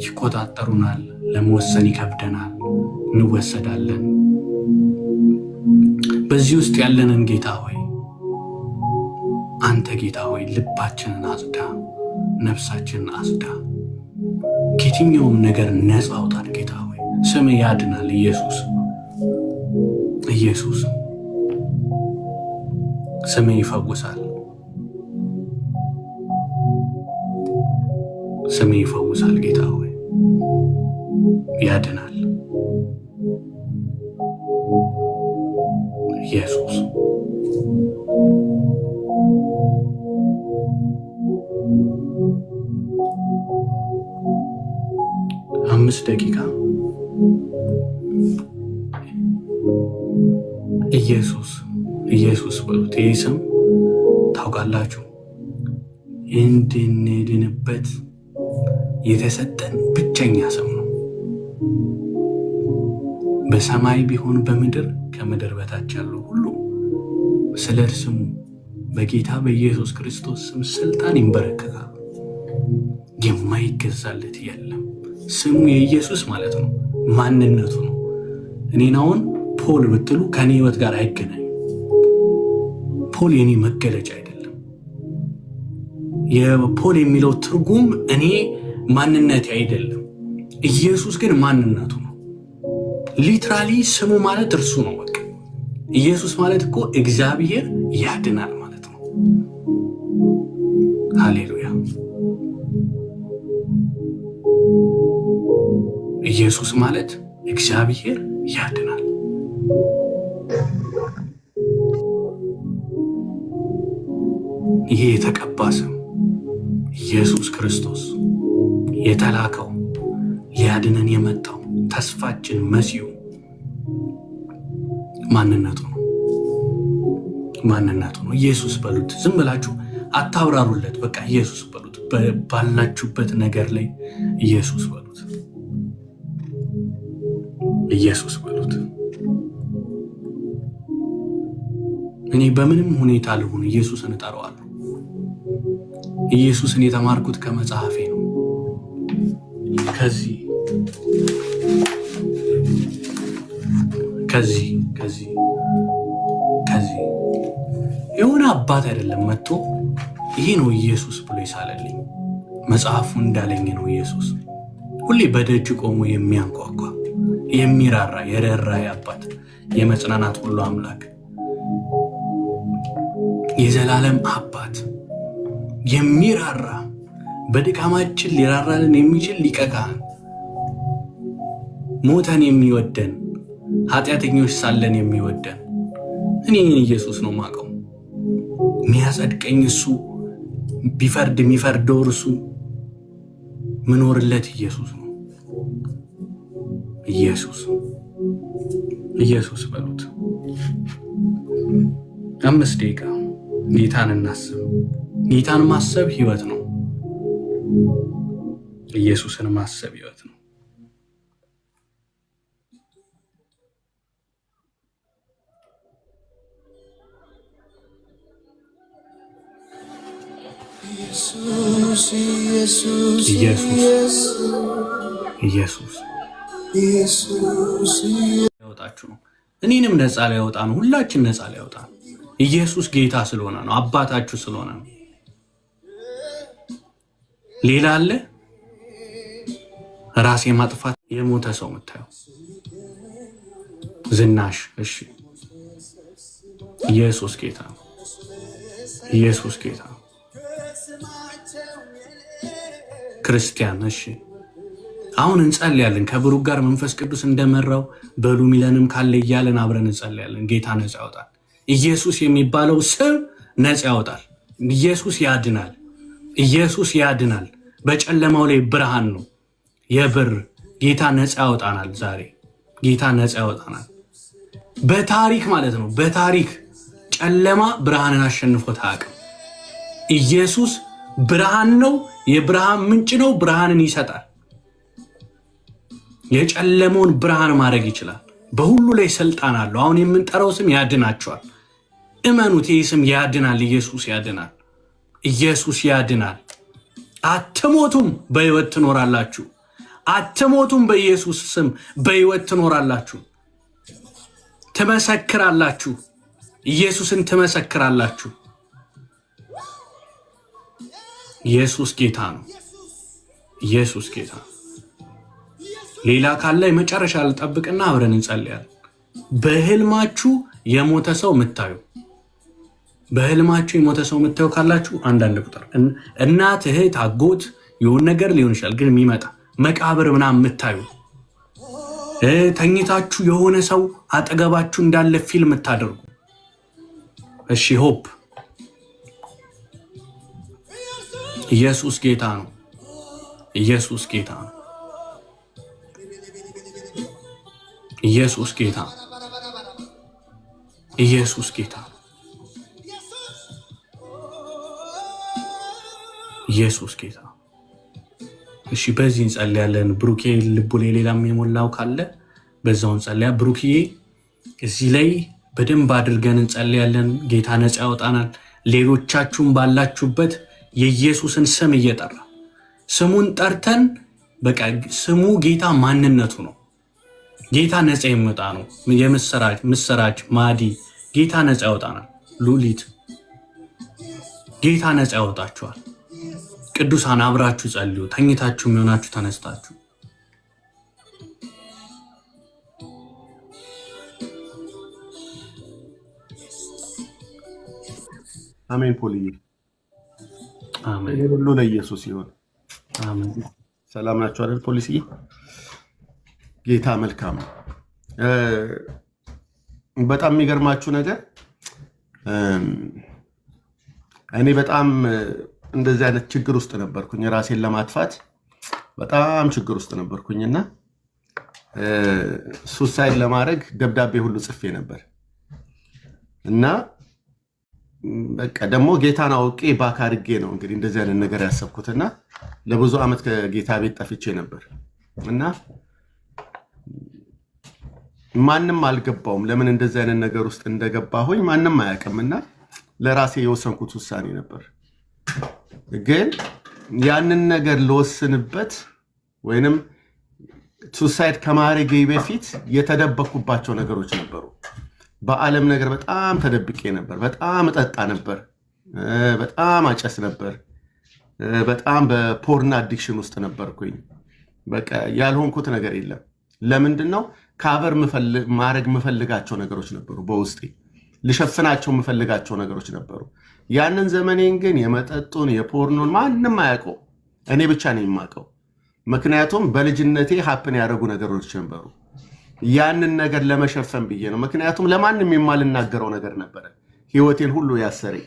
ይቆጣጠሩናል። ለመወሰን ይከብደናል፣ እንወሰዳለን። በዚህ ውስጥ ያለንን ጌታ ሆይ አንተ ጌታ ሆይ ልባችንን አጽዳ፣ ነፍሳችንን አጽዳ፣ ከየትኛውም ነገር ነፃ አውጣን። ጌታ ሆይ ስምህ ያድናል። ኢየሱስ፣ ኢየሱስ፣ ስምህ ይፈውሳል። ስምህ ይፈውሳል። ጌታ ሆይ ያድናል። ኢየሱስ። 5 ደቂቃ ኢየሱስ ኢየሱስ በሉት። ይህ ስም ታውቃላችሁ እንድንድንበት የተሰጠን ብቸኛ ስም ነው። በሰማይ ቢሆን በምድር ከምድር በታች ያለው ሁሉ ስለ ስሙ በጌታ በኢየሱስ ክርስቶስ ስም ስልጣን ይንበረከካሉ። የማይገዛለት የለም። ስሙ የኢየሱስ ማለት ነው፣ ማንነቱ ነው። እኔን አሁን ፖል ብትሉ ከኔ ህይወት ጋር አይገናኝም። ፖል የኔ መገለጫ አይደለም። የፖል የሚለው ትርጉም እኔ ማንነቴ አይደለም። ኢየሱስ ግን ማንነቱ ነው። Literally ስሙ ማለት እርሱ ነው። በቃ ኢየሱስ ማለት እኮ እግዚአብሔር ያድናል ማለት ነው። ሃሌሉያ። ኢየሱስ ማለት እግዚአብሔር ያድናል። ይሄ የተቀባ ስም ኢየሱስ ክርስቶስ የተላከው ሊያድነን የመጣው ተስፋችን መሲሁ ማንነቱ ነው። ማንነቱ ነው። ኢየሱስ በሉት። ዝም ብላችሁ አታብራሩለት። በቃ ኢየሱስ በሉት። ባላችሁበት ነገር ላይ ኢየሱስ በሉት። ኢየሱስ በሉት። እኔ በምንም ሁኔታ ልሁን ኢየሱስን እጠራዋለሁ። ኢየሱስን የተማርኩት ከመጽሐፌ ነው። ከዚህ የሆነ አባት አይደለም መጥቶ ይሄ ነው ኢየሱስ ብሎ ይሳለልኝ። መጽሐፉ እንዳለኝ ነው ኢየሱስ። ሁሌ በደጅ ቆሞ የሚያንኳኳ፣ የሚራራ፣ የርኅራኄ አባት፣ የመጽናናት ሁሉ አምላክ፣ የዘላለም አባት፣ የሚራራ፣ በድካማችን ሊራራልን የሚችል ሊቀ ካህን፣ ሞተን የሚወደን፣ ኃጢአተኞች ሳለን የሚወደን እኔ ኢየሱስ ነው የማውቀው። የሚያጸድቀኝ እሱ፣ ቢፈርድ የሚፈርደው እርሱ፣ ምኖርለት ኢየሱስ ነው። ኢየሱስ ኢየሱስ በሉት። 5 ደቂቃ ጌታን እናስብ። ጌታን ማሰብ ህይወት ነው። ኢየሱስን ማሰብ ህይወት ነው። ኢየሱስ ኢየሱስ ያወጣችሁ ነው። እኔንም ነፃ ሊያወጣ ነው። ሁላችን ነፃ ሊያወጣ ነው። ኢየሱስ ጌታ ስለሆነ ነው። አባታችሁ ስለሆነ ነው። ሌላ አለ? ራሴ ማጥፋት፣ የሞተ ሰው የምታየው ዝናሽ። እሺ፣ ኢየሱስ ጌታ ነው። ኢየሱስ ጌታ ነው። ክርስቲያን፣ እሺ፣ አሁን እንጸልያለን ከብሩክ ጋር መንፈስ ቅዱስ እንደመራው በሉ ሚለንም ካለ እያለን አብረን እንጸልያለን። ጌታ ነፃ ያወጣል። ኢየሱስ የሚባለው ስም ነፃ ያወጣል። ኢየሱስ ያድናል። ኢየሱስ ያድናል። በጨለማው ላይ ብርሃን ነው። የብር ጌታ ነፃ ያወጣናል። ዛሬ ጌታ ነፃ ያወጣናል። በታሪክ ማለት ነው። በታሪክ ጨለማ ብርሃንን አሸንፎት አያውቅም። ኢየሱስ ብርሃን ነው። የብርሃን ምንጭ ነው። ብርሃንን ይሰጣል። የጨለመውን ብርሃን ማድረግ ይችላል። በሁሉ ላይ ስልጣን አለው። አሁን የምንጠራው ስም ያድናቸዋል። እመኑት፣ ይህ ስም ያድናል። ኢየሱስ ያድናል። ኢየሱስ ያድናል። አትሞቱም፣ በሕይወት ትኖራላችሁ። አትሞቱም፣ በኢየሱስ ስም በሕይወት ትኖራላችሁ። ትመሰክራላችሁ። ኢየሱስን ትመሰክራላችሁ። ኢየሱስ ጌታ ነው። ኢየሱስ ጌታ ነው። ሌላ ካለ የመጨረሻ ልጠብቅና አብረን እንጸልያለን። በህልማችሁ የሞተ ሰው የምታዩ፣ በህልማችሁ የሞተ ሰው የምታዩ ካላችሁ አንዳንድ ቁጥር፣ እናት፣ እህት፣ አጎት የሆነ ነገር ሊሆን ይችላል፣ ግን የሚመጣ መቃብር ምናምን የምታዩ፣ ተኝታችሁ የሆነ ሰው አጠገባችሁ እንዳለ feel የምታደርጉ፣ እሺ፣ ሆፕ፣ ኢየሱስ ጌታ ነው። ኢየሱስ ጌታ ነው። ኢየሱስ ጌታ፣ ኢየሱስ ጌታ፣ ኢየሱስ ጌታ። እሺ፣ በዚህ እንጸልያለን። ብሩኬ ልቡ ላይ ሌላም የሞላው ካለ በዛው እንጸልያ። ብሩክዬ እዚህ ላይ በደንብ አድርገን እንጸልያለን። ጌታ ነፃ ያወጣናል። ሌሎቻችሁም ባላችሁበት የኢየሱስን ስም እየጠራ ስሙን ጠርተን በቃ ስሙ ጌታ ማንነቱ ነው። ጌታ ነፃ የሚወጣ ነው። የምስራች ምስራች ማዲ ጌታ ነፃ ያወጣናል። ሉሊት ጌታ ነፃ ያወጣችኋል። ቅዱሳን አብራችሁ ጸልዩ። ተኝታችሁ የሚሆናችሁ ተነስታችሁ አሜን። ፖልዬ አሜን ሁሉ ለኢየሱስ ይሁን። አሜን። ሰላም ናችሁ አይደል? ፖሊስዬ ጌታ መልካም ነው። በጣም የሚገርማችሁ ነገር እኔ በጣም እንደዚህ አይነት ችግር ውስጥ ነበርኩኝ። ራሴን ለማጥፋት በጣም ችግር ውስጥ ነበርኩኝና suicide ለማድረግ ደብዳቤ ሁሉ ጽፌ ነበር እና በቃ ደግሞ ጌታን አውቄ back አድርጌ ነው እንግዲህ እንደዚህ አይነት ነገር ያሰብኩትና ለብዙ ዓመት ከጌታ ቤት ጠፍቼ ነበር እና ማንም አልገባውም ለምን እንደዚህ አይነት ነገር ውስጥ እንደገባሁኝ ማንም አያውቅም። እና ለራሴ የወሰንኩት ውሳኔ ነበር። ግን ያንን ነገር ልወስንበት ወይንም suicide ከማድረጌ በፊት የተደበኩባቸው ነገሮች ነበሩ። በዓለም ነገር በጣም ተደብቄ ነበር። በጣም እጠጣ ነበር። በጣም አጨስ ነበር። በጣም በ porn addiction ውስጥ ነበርኩኝ። በቃ ያልሆንኩት ነገር የለም። ለምንድን ነው cover ማድረግ የምፈልጋቸው ነገሮች ነበሩ፣ በውስጤ ልሸፍናቸው የምፈልጋቸው ነገሮች ነበሩ። ያንን ዘመኔን ግን የመጠጡን የ porn ኡን ማንም አያውቀው፣ እኔ ብቻ ነው የማውቀው። ምክንያቱም በልጅነቴ happen ያደረጉ ነገሮች ነበሩ። ያንን ነገር ለመሸፈን ብዬ ነው። ምክንያቱም ለማንም የማልናገረው ነገር ነበረ ህይወቴን ሁሉ ያሰረኝ።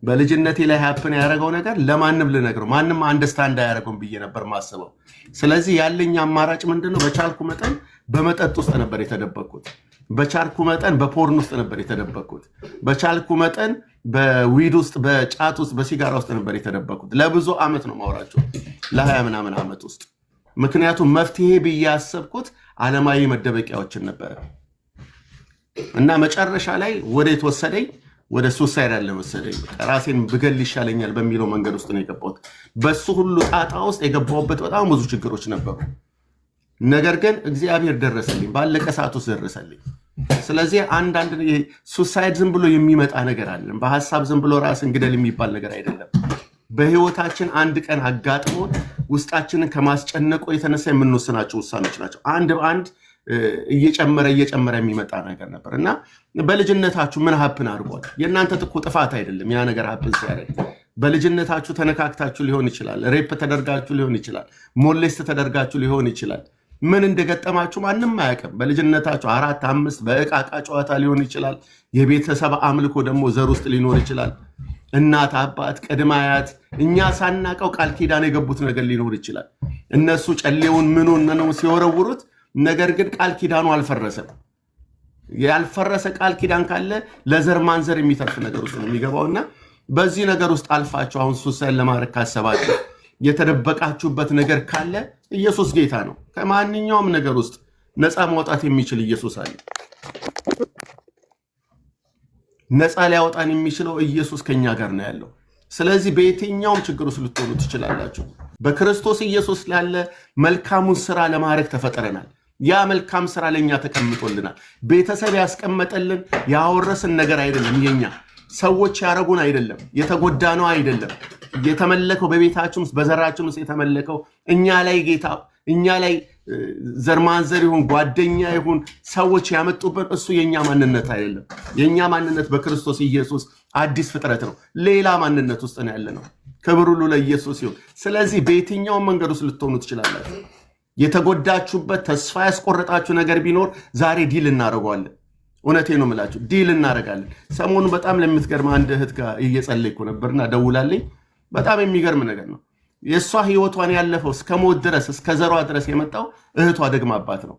በልጅነቴ ላይ happen ያደረገው ነገር ለማንም ልነግረው ማንም understand አያደረገውም ብዬ ነበር ማስበው። ስለዚህ ያለኝ አማራጭ ምንድን ነው? በቻልኩ መጠን በመጠጥ ውስጥ ነበር የተደበቅኩት። በቻልኩ መጠን በ porn ውስጥ ነበር የተደበቅኩት። በቻልኩ መጠን በ weed ውስጥ፣ በጫት ውስጥ፣ በሲጋራ ውስጥ ነበር የተደበቅኩት። ለብዙ ዓመት ነው ማውራቸው፣ ለ20 ምናምን ዓመት ውስጥ። ምክንያቱም መፍትሄ ብዬ ያሰብኩት ዓለማዊ መደበቂያዎችን ነበረ እና መጨረሻ ላይ ወዴት ወሰደኝ? ወደ suicide አለ ወሰደኝ። ራሴን ብገል ይሻለኛል በሚለው መንገድ ውስጥ ነው የገባሁት። በሱ ሁሉ ጣጣ ውስጥ የገባሁበት በጣም ብዙ ችግሮች ነበሩ። ነገር ግን እግዚአብሔር ደረሰልኝ፣ ባለቀ ሰዓት ውስጥ ደረሰልኝ። ስለዚህ አንዳንድ suicide ዝም ብሎ የሚመጣ ነገር አይደለም። በሀሳብ ዝም ብሎ ራስን ግደል የሚባል ነገር አይደለም። በህይወታችን አንድ ቀን አጋጥሞን ውስጣችንን ከማስጨነቁ የተነሳ የምንወስናቸው ውሳኔዎች ናቸው። አንድ በአንድ እየጨመረ እየጨመረ የሚመጣ ነገር ነበር እና በልጅነታችሁ ምን happen አድርጓል? የእናንተ እኮ ጥፋት አይደለም ያ ነገር happen ሲያደርግ። በልጅነታችሁ ተነካክታችሁ ሊሆን ይችላል። rape ተደርጋችሁ ሊሆን ይችላል። molest ተደርጋችሁ ሊሆን ይችላል። ምን እንደገጠማችሁ ማንም አያውቅም። በልጅነታችሁ 4 5 በእቃ ዕቃ ጨዋታ ሊሆን ይችላል። የቤተሰብ አምልኮ ደግሞ ዘር ውስጥ ሊኖር ይችላል። እናት፣ አባት፣ ቅድመ አያት እኛ ሳናቀው ቃል ኪዳን የገቡት ነገር ሊኖር ይችላል። እነሱ ጨሌውን ምኑን ምኑ ሲወረውሩት፣ ነገር ግን ቃል ኪዳኑ አልፈረሰም። ያልፈረሰ ቃል ኪዳን ካለ ለዘር ማንዘር የሚተርፍ ነገር ውስጥ ነው የሚገባውና በዚህ ነገር ውስጥ አልፋችሁ አሁን suicide ለማድረግ ካሰባችሁ የተደበቃችሁበት ነገር ካለ ኢየሱስ ጌታ ነው። ከማንኛውም ነገር ውስጥ ነፃ ማውጣት የሚችል ኢየሱስ አለ። ነፃ ሊያወጣን የሚችለው ኢየሱስ ከኛ ጋር ነው ያለው። ስለዚህ በየትኛውም ችግር ውስጥ ልትሆኑ ትችላላችሁ። በክርስቶስ ኢየሱስ ላለ መልካሙን ስራ ለማድረግ ተፈጥረናል። ያ መልካም ስራ ለእኛ ተቀምጦልናል። ቤተሰብ ያስቀመጠልን ያወረስን ነገር አይደለም። የኛ ሰዎች ያደረጉን አይደለም። የተጎዳነው አይደለም። የተመለከው በቤታችን ውስጥ በዘራችን ውስጥ የተመለከው እኛ ላይ ጌታ እኛ ላይ ዘር ማንዘር ይሁን ጓደኛ ይሁን ሰዎች ያመጡብን እሱ የኛ ማንነት አይደለም። የኛ ማንነት በክርስቶስ ኢየሱስ አዲስ ፍጥረት ነው። ሌላ ማንነት ውስጥ ነው ያለ ነው። ክብር ሁሉ ለኢየሱስ ይሁን። ስለዚህ በየትኛውም መንገድ ውስጥ ልትሆኑ ትችላላችሁ። የተጎዳችሁበት ተስፋ ያስቆረጣችሁ ነገር ቢኖር ዛሬ deal እናደርገዋለን። እውነቴ ነው የምላችሁ፣ deal እናደርጋለን። ሰሞኑን በጣም ለምትገርም አንድ እህት ጋር እየጸለይኩ ነበርና ደውላልኝ። በጣም የሚገርም ነገር ነው። የእሷ ህይወቷን ያለፈው እስከ ሞት ድረስ እስከ ዘሯ ድረስ የመጣው እህቷ ደግማባት ነው።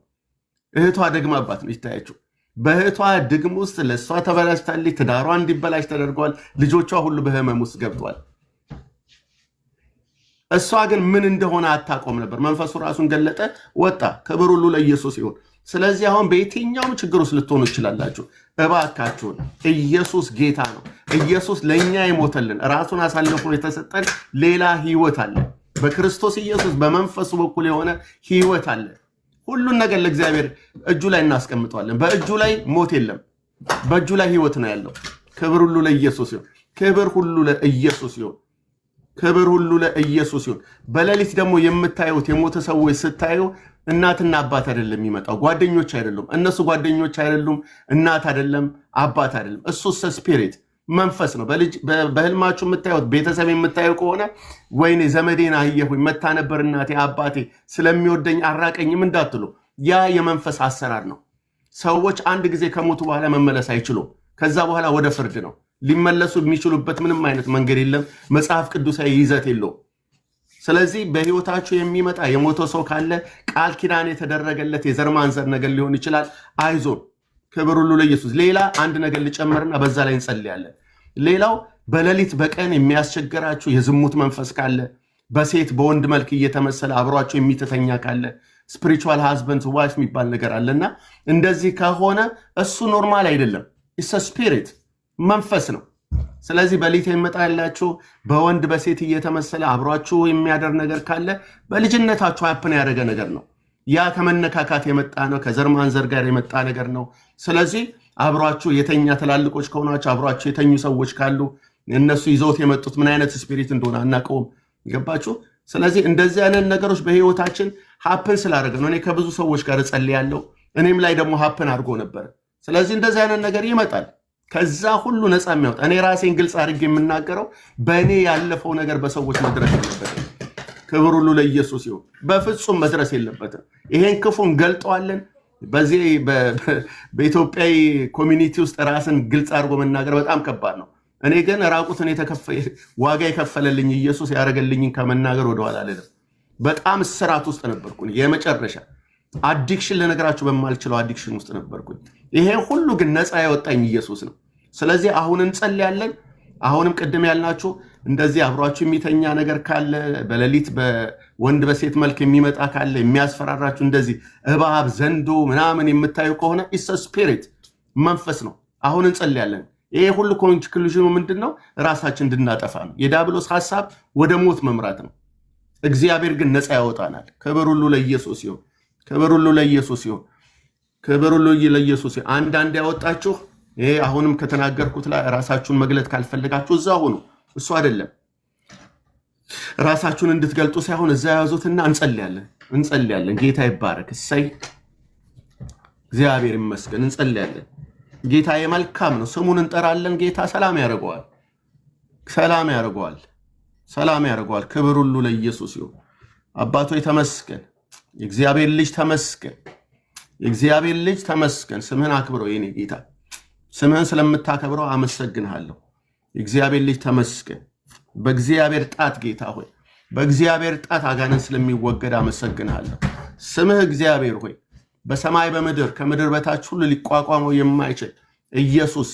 እህቷ ደግማባት ነው ይታያችሁ። በእህቷ ድግም ውስጥ ለእሷ ተበላሽታለች። ትዳሯ እንዲበላሽ ተደርጓል። ልጆቿ ሁሉ በህመም ውስጥ ገብቷል። እሷ ግን ምን እንደሆነ አታውቅም ነበር። መንፈሱ ራሱን ገለጠ፣ ወጣ። ክብር ሁሉ ለኢየሱስ ይሁን። ስለዚህ አሁን በየትኛውም ችግር ውስጥ ልትሆኑ ትችላላችሁ። እባካችሁን ኢየሱስ ጌታ ነው። ኢየሱስ ለእኛ የሞተልን፣ ራሱን አሳልፎ የተሰጠን ሌላ ህይወት አለ። በክርስቶስ ኢየሱስ በመንፈሱ በኩል የሆነ ህይወት አለ። ሁሉን ነገር ለእግዚአብሔር እጁ ላይ እናስቀምጠዋለን። በእጁ ላይ ሞት የለም፣ በእጁ ላይ ህይወት ነው ያለው። ክብር ሁሉ ለኢየሱስ ይሁን። ክብር ሁሉ ለኢየሱስ ይሁን። ክብር ሁሉ ለኢየሱስ ይሁን። በሌሊት ደግሞ የምታዩት የሞተ ሰዎች ስታዩ እናትና አባት አይደለም የሚመጣው፣ ጓደኞች አይደሉም። እነሱ ጓደኞች አይደሉም፣ እናት አይደለም፣ አባት አይደለም። እሱ spirit መንፈስ ነው። በህልማችሁ የምታዩት ቤተሰብ የምታዩ ከሆነ ወይኔ ዘመዴን አየሁኝ፣ መታ ነበር እናቴ አባቴ ስለሚወደኝ አራቀኝም እንዳትሉ፣ ያ የመንፈስ አሰራር ነው። ሰዎች አንድ ጊዜ ከሞቱ በኋላ መመለስ አይችሉም። ከዛ በኋላ ወደ ፍርድ ነው። ሊመለሱ የሚችሉበት ምንም አይነት መንገድ የለም። መጽሐፍ ቅዱሳዊ ይዘት የለውም። ስለዚህ በህይወታችሁ የሚመጣ የሞተ ሰው ካለ ቃል ኪዳን የተደረገለት የዘር ማንዘር ነገር ሊሆን ይችላል። አይዞን፣ ክብር ሁሉ ለኢየሱስ። ሌላ አንድ ነገር ልጨምርና በዛ ላይ እንጸልያለን። ሌላው በሌሊት በቀን የሚያስቸግራችሁ የዝሙት መንፈስ ካለ፣ በሴት በወንድ መልክ እየተመሰለ አብሯችሁ የሚተኛ ካለ፣ spiritual husband wife የሚባል ነገር አለና እንደዚህ ከሆነ እሱ normal አይደለም። It's spirit፣ መንፈስ ነው። ስለዚህ በሌሊት የሚመጣ ያላችሁ በወንድ በሴት እየተመሰለ አብሯችሁ የሚያደር ነገር ካለ በልጅነታችሁ happen ያደረገ ነገር ነው። ያ ከመነካካት የመጣ ነው። ከዘር ማንዘር ጋር የመጣ ነገር ነው። ስለዚህ አብሯችሁ የተኛ፣ ትላልቆች ከሆናችሁ አብሯችሁ የተኙ ሰዎች ካሉ እነሱ ይዘውት የመጡት ምን አይነት spirit እንደሆነ አናውቀውም። ገባችሁ? ስለዚህ እንደዚህ አይነት ነገሮች በህይወታችን happen ስላደረገ ነው። እኔ ከብዙ ሰዎች ጋር እጸልያለሁ። እኔም ላይ ደግሞ happen አድርጎ ነበር። ስለዚህ እንደዚህ አይነት ነገር ይመጣል። ከዛ ሁሉ ነፃ የሚያወጣ፣ እኔ ራሴን ግልጽ አድርጌ የምናገረው፣ በእኔ ያለፈው ነገር በሰዎች መድረስ የለበትም። ክብር ሁሉ ለኢየሱስ ይሁን። በፍጹም መድረስ የለበትም። ይሄን ክፉን ገልጠዋለን። በዚህ በኢትዮጵያዊ community ውስጥ ራስን ግልጽ አድርጎ መናገር በጣም ከባድ ነው። እኔ ግን ራቁትን ዋጋ የከፈለልኝ ኢየሱስ ያደረገልኝን ከመናገር ወደኋላ አልልም። በጣም እስራት ውስጥ ነበርኩኝ። የመጨረሻ addiction፣ ልነግራችሁ በማልችለው addiction ውስጥ ነበርኩኝ። ይሄ ሁሉ ግን ነፃ ያወጣኝ ኢየሱስ ነው። ስለዚህ አሁን እንጸልያለን። አሁንም ቅድም ያልናችሁ እንደዚህ አብሯችሁ የሚተኛ ነገር ካለ፣ በሌሊት በወንድ በሴት መልክ የሚመጣ ካለ፣ የሚያስፈራራችሁ እንደዚህ እባብ፣ ዘንዶ ምናምን የምታዩ ከሆነ it's spirit፣ መንፈስ ነው። አሁን እንጸልያለን። ይሄ ሁሉ conclusion ኑ ምንድን ነው? ራሳችን እንድናጠፋ ነው። የዲያብሎስ ሀሳብ ወደ ሞት መምራት ነው። እግዚአብሔር ግን ነፃ ያወጣናል። ክብር ሁሉ ለኢየሱስ ይሁን። ክብር ሁሉ ለኢየሱስ ይሁን። ክብር ሁሉ ለኢየሱስ ይሁን። አንዳንድ ያወጣችሁ ይሄ አሁንም ከተናገርኩት ላይ ራሳችሁን መግለጥ ካልፈለጋችሁ እዛ ሁኑ። እሱ አይደለም፣ ራሳችሁን እንድትገልጡ ሳይሆን እዛ ያዙትና እንጸልያለን፣ እንጸልያለን። ጌታ ይባረክ። እሰይ፣ እግዚአብሔር ይመስገን። እንጸልያለን። ጌታ የመልካም ነው። ስሙን እንጠራለን። ጌታ ሰላም ያደርገዋል፣ ሰላም ያደርገዋል፣ ሰላም ያደርገዋል። ክብር ሁሉ ለኢየሱስ ይሁን። አባቶ ተመስገን። የእግዚአብሔር ልጅ ተመስገን። የእግዚአብሔር ልጅ ተመስገን። ስምህን አክብረው የኔ ጌታ፣ ስምህን ስለምታከብረው አመሰግንሃለሁ። የእግዚአብሔር ልጅ ተመስገን። በእግዚአብሔር ጣት፣ ጌታ ሆይ፣ በእግዚአብሔር ጣት አጋንንት ስለሚወገድ አመሰግንሃለሁ። ስምህ እግዚአብሔር ሆይ በሰማይ በምድር ከምድር በታች ሁሉ ሊቋቋመው የማይችል ኢየሱስ፣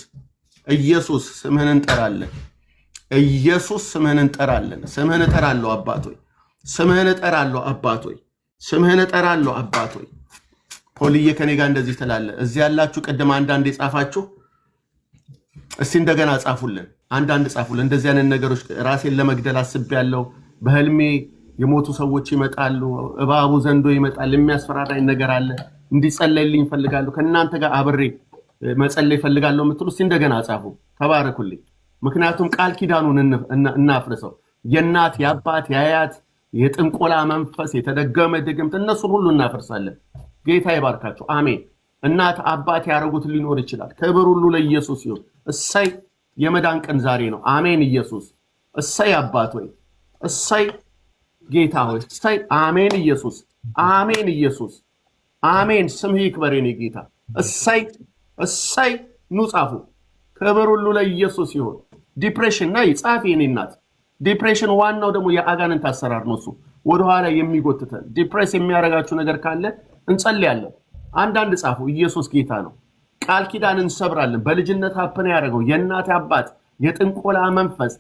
ኢየሱስ ስምህን እንጠራለን። ኢየሱስ ስምህን እንጠራለን። ስምህን እጠራለሁ አባት ሆይ፣ ስምህን እጠራለሁ አባት ሆይ፣ ስምህን እጠራለሁ አባት ሆይ። ፖልዬ ከኔ ጋር እንደዚህ ትላለህ። እዚህ ያላችሁ ቅድም አንዳንድ የጻፋችሁ እስቲ እንደገና ጻፉልን። አንዳንድ ጻፉልን። እንደዚህ አይነት ነገሮች፣ ራሴን ለመግደል አስቤያለሁ፣ በህልሜ የሞቱ ሰዎች ይመጣሉ፣ እባቡ ዘንዶ ይመጣል፣ የሚያስፈራራኝ ነገር አለ፣ እንዲጸለይልኝ እፈልጋለሁ፣ ከእናንተ ጋር አብሬ መጸለይ እፈልጋለሁ የምትሉ እስቲ እንደገና ጻፉ። ተባረኩልኝ። ምክንያቱም ቃል ኪዳኑን እናፍርሰው። የእናት፣ የአባት፣ የአያት የጥንቆላ መንፈስ፣ የተደገመ ድግምት፣ እነሱን ሁሉ እናፈርሳለን። ጌታ ይባርካችሁ። አሜን። እናት አባት ያደረጉት ሊኖር ይችላል። ክብር ሁሉ ለኢየሱስ ይሁን። እሰይ፣ የመዳን ቀን ዛሬ ነው። አሜን። ኢየሱስ፣ እሰይ አባት ሆይ፣ እሰይ ጌታ ሆይ፣ እሰይ። አሜን ኢየሱስ፣ አሜን ኢየሱስ፣ አሜን። ስምህ ይክበር የኔ ጌታ። እሰይ፣ እሰይ። ኑ ጻፉ። ክብር ሁሉ ለኢየሱስ ይሁን። Depression ናይ ጻፊ የኔ እናት። Depression ዋናው ደግሞ የአጋንንት አሰራር ነው። እሱ ወደኋላ የሚጎትተን depress የሚያደርጋችሁ ነገር ካለ እንጸልያለን። አንዳንድ ጻፉ። ኢየሱስ ጌታ ነው። ቃል ኪዳን እንሰብራለን። በልጅነት happen ያደረገው የእናት አባት የጥንቆላ መንፈስ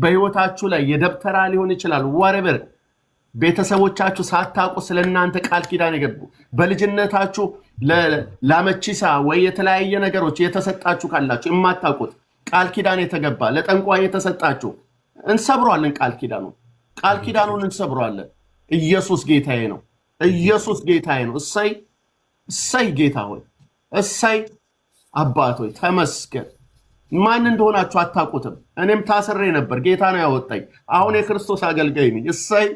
በህይወታችሁ ላይ የደብተራ ሊሆን ይችላል። Whatever ቤተሰቦቻችሁ ሳታውቁ ስለ እናንተ ቃል ኪዳን የገቡ፣ በልጅነታችሁ ላመቺሳ ወይ የተለያየ ነገሮች የተሰጣችሁ ካላችሁ፣ የማታውቁት ቃል ኪዳን የተገባ፣ ለጠንቋይ የተሰጣችሁ እንሰብረዋለን። ቃል ኪዳኑን እንሰብረዋለን። ኢየሱስ ጌታዬ ነው። ኢየሱስ ጌታዬ ነው። እሰይ እሰይ፣ ጌታ ሆይ እሰይ፣ አባት ሆይ ተመስገን። ማን እንደሆናችሁ አታውቁትም። እኔም ታስሬ ነበር፣ ጌታ ነው ያወጣኝ። አሁን የክርስቶስ አገልጋይ ነኝ። እሰይ፣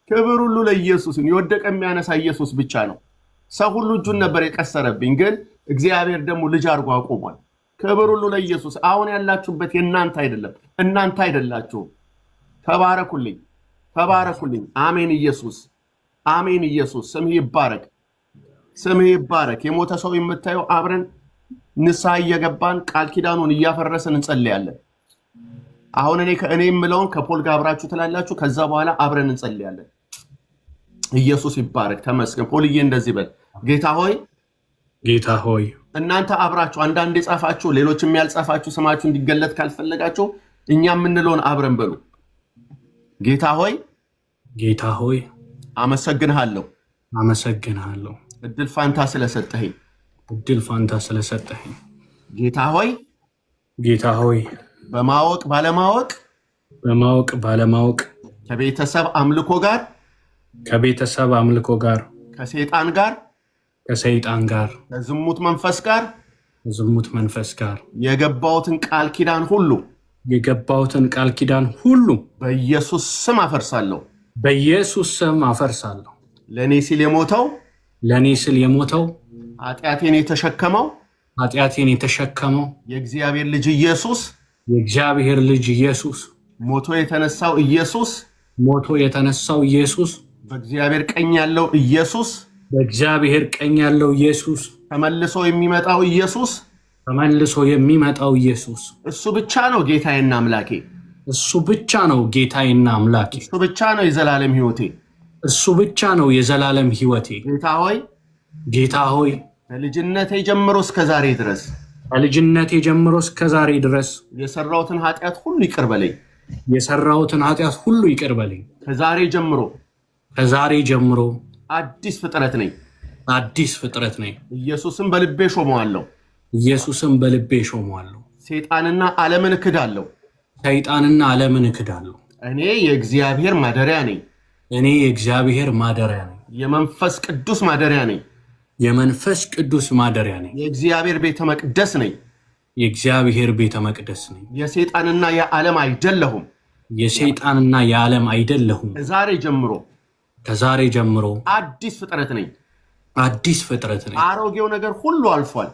ክብር ሁሉ ለኢየሱስ። የወደቀ የሚያነሳ ኢየሱስ ብቻ ነው። ሰው ሁሉ እጁን ነበር የቀሰረብኝ፣ ግን እግዚአብሔር ደግሞ ልጅ አድርጎ አቁሟል። ክብር ሁሉ ለኢየሱስ። አሁን ያላችሁበት የእናንተ አይደለም፣ እናንተ አይደላችሁም። ተባረኩልኝ፣ ተባረኩልኝ። አሜን ኢየሱስ፣ አሜን ኢየሱስ። ስምህ ይባረክ፣ ስምህ ይባረክ። የሞተ ሰው የምታየው አብረን ንስሐ እየገባን ቃል ኪዳኑን እያፈረስን እንጸልያለን። አሁን እኔ ከእኔ የምለውን ከፖል ጋር አብራችሁ ትላላችሁ። ከዛ በኋላ አብረን እንጸልያለን። ኢየሱስ ይባረክ፣ ተመስገን። ፖልዬ እንደዚህ በል፣ ጌታ ሆይ። ጌታ ሆይ። እናንተ አብራችሁ አንዳንድ የጻፋችሁ፣ ሌሎችም ያልጻፋችሁ፣ ስማችሁ እንዲገለጥ ካልፈለጋችሁ እኛ የምንለውን አብረን በሉ። ጌታ ሆይ። ጌታ ሆይ። አመሰግንሃለሁ። አመሰግንሃለሁ። እድል ፋንታ ስለሰጠኸኝ። እድል ፋንታ ስለሰጠኸኝ። ጌታ ሆይ። ጌታ ሆይ። በማወቅ ባለማወቅ በማወቅ ባለማወቅ ከቤተሰብ አምልኮ ጋር ከቤተሰብ አምልኮ ጋር ከሰይጣን ጋር ከሰይጣን ጋር ከዝሙት መንፈስ ጋር ከዝሙት መንፈስ ጋር የገባሁትን ቃል ኪዳን ሁሉ የገባሁትን ቃል ኪዳን ሁሉ በኢየሱስ ስም አፈርሳለሁ። በኢየሱስ ስም አፈርሳለሁ። ለእኔ ሲል የሞተው ለእኔ ስል የሞተው ኃጢአቴን የተሸከመው ኃጢአቴን የተሸከመው የእግዚአብሔር ልጅ ኢየሱስ የእግዚአብሔር ልጅ ኢየሱስ ሞቶ የተነሳው ኢየሱስ ሞቶ የተነሳው ኢየሱስ በእግዚአብሔር ቀኝ ያለው ኢየሱስ በእግዚአብሔር ቀኝ ያለው ኢየሱስ ተመልሶ የሚመጣው ኢየሱስ ተመልሶ የሚመጣው ኢየሱስ እሱ ብቻ ነው ጌታዬና አምላኬ። እሱ ብቻ ነው ጌታዬና አምላኬ። እሱ ብቻ ነው የዘላለም ሕይወቴ። እሱ ብቻ ነው የዘላለም ሕይወቴ። ጌታ ሆይ። ጌታ ሆይ። ከልጅነቴ ጀምሮ እስከ ዛሬ ድረስ ከልጅነቴ ጀምሮ እስከ ዛሬ ድረስ የሰራሁትን ኃጢአት ሁሉ ይቅር በለኝ። የሰራሁትን ኃጢአት ሁሉ ይቅር በለኝ። ከዛሬ ጀምሮ ከዛሬ ጀምሮ አዲስ ፍጥረት ነኝ። አዲስ ፍጥረት ነኝ። ኢየሱስን በልቤ ሾመዋለሁ። ኢየሱስን በልቤ ሾመዋለሁ። ሰይጣንና ዓለምን እክዳለሁ። ሰይጣንና ዓለምን እክዳለሁ። እኔ የእግዚአብሔር ማደሪያ ነኝ። እኔ የእግዚአብሔር ማደሪያ ነኝ። የመንፈስ ቅዱስ ማደሪያ ነኝ። የመንፈስ ቅዱስ ማደሪያ ነኝ። የእግዚአብሔር ቤተ መቅደስ ነኝ። የእግዚአብሔር ቤተ መቅደስ ነኝ። የሰይጣንና የዓለም አይደለሁም። የሰይጣንና የዓለም አይደለሁም። ከዛሬ ጀምሮ ከዛሬ ጀምሮ አዲስ ፍጥረት ነኝ። አዲስ ፍጥረት ነኝ። አሮጌው ነገር ሁሉ አልፏል።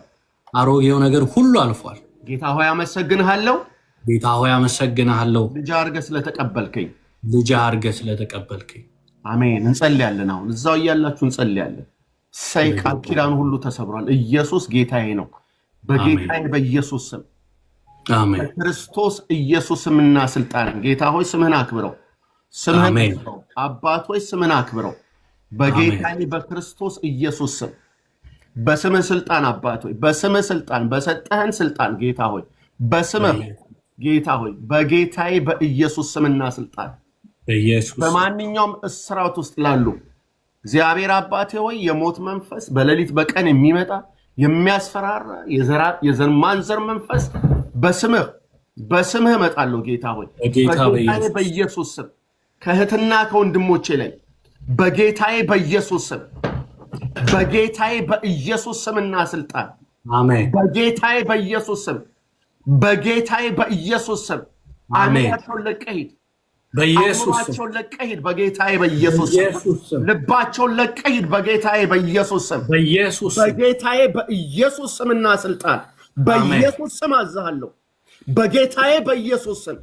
አሮጌው ነገር ሁሉ አልፏል። ጌታ ሆይ አመሰግንሃለሁ፣ ጌታ ሆይ አመሰግንሃለሁ፣ ልጅ አድርገህ ስለተቀበልከኝ። ልጅ አድርገህ ስለተቀበልከኝ። አሜን። እንጸልያለን። አሁን እዛው እያላችሁ እንጸልያለን። ሰይ ቃል ኪዳኑ ሁሉ ተሰብሯል። ኢየሱስ ጌታዬ ነው። በጌታዬ በኢየሱስ ስም አሜን። በክርስቶስ ኢየሱስ ስምና ስልጣን ጌታ ሆይ ስምህን አክብረው፣ ስምህን አሜን። አክብረው። አባት ሆይ ስምህን አክብረው። በጌታዬ በክርስቶስ ኢየሱስ ስም በስምህ ስልጣን አባት ሆይ በስምህ ስልጣን፣ በሰጠህን ስልጣን ጌታ ሆይ በስምህ ጌታ ሆይ በጌታዬ በኢየሱስ ስምና ስልጣን በኢየሱስ ስም በማንኛውም እስራት ውስጥ ላሉ እግዚአብሔር አባቴ ሆይ የሞት መንፈስ፣ በሌሊት በቀን የሚመጣ የሚያስፈራራ የዘር ማንዘር መንፈስ በስምህ እመጣለሁ ጌታ ሆይ በጌታ በጌታዬ በኢየሱስ በኢየሱስ ስም ከእህትና ከወንድሞቼ ላይ በጌታዬ በኢየሱስ ስም በጌታዬ በኢየሱስ ስምና ስልጣን አሜን። በጌታዬ በኢየሱስ ስም በጌታዬ በኢየሱስ ስም አሜን። አእምሯቸውን ለቀህ ሂድ። በኢየሱስ ስም አእምሯቸውን ለቀህ ሂድ። በጌታዬ በኢየሱስ ስም በኢየሱስ ስም ልባቸውን ለቀህ ሂድ። በጌታዬ በኢየሱስ ስም በኢየሱስ ስም በጌታዬ በኢየሱስ ስምና ስልጣን በኢየሱስ ስም አዝሃለሁ። በጌታዬ በኢየሱስ ስም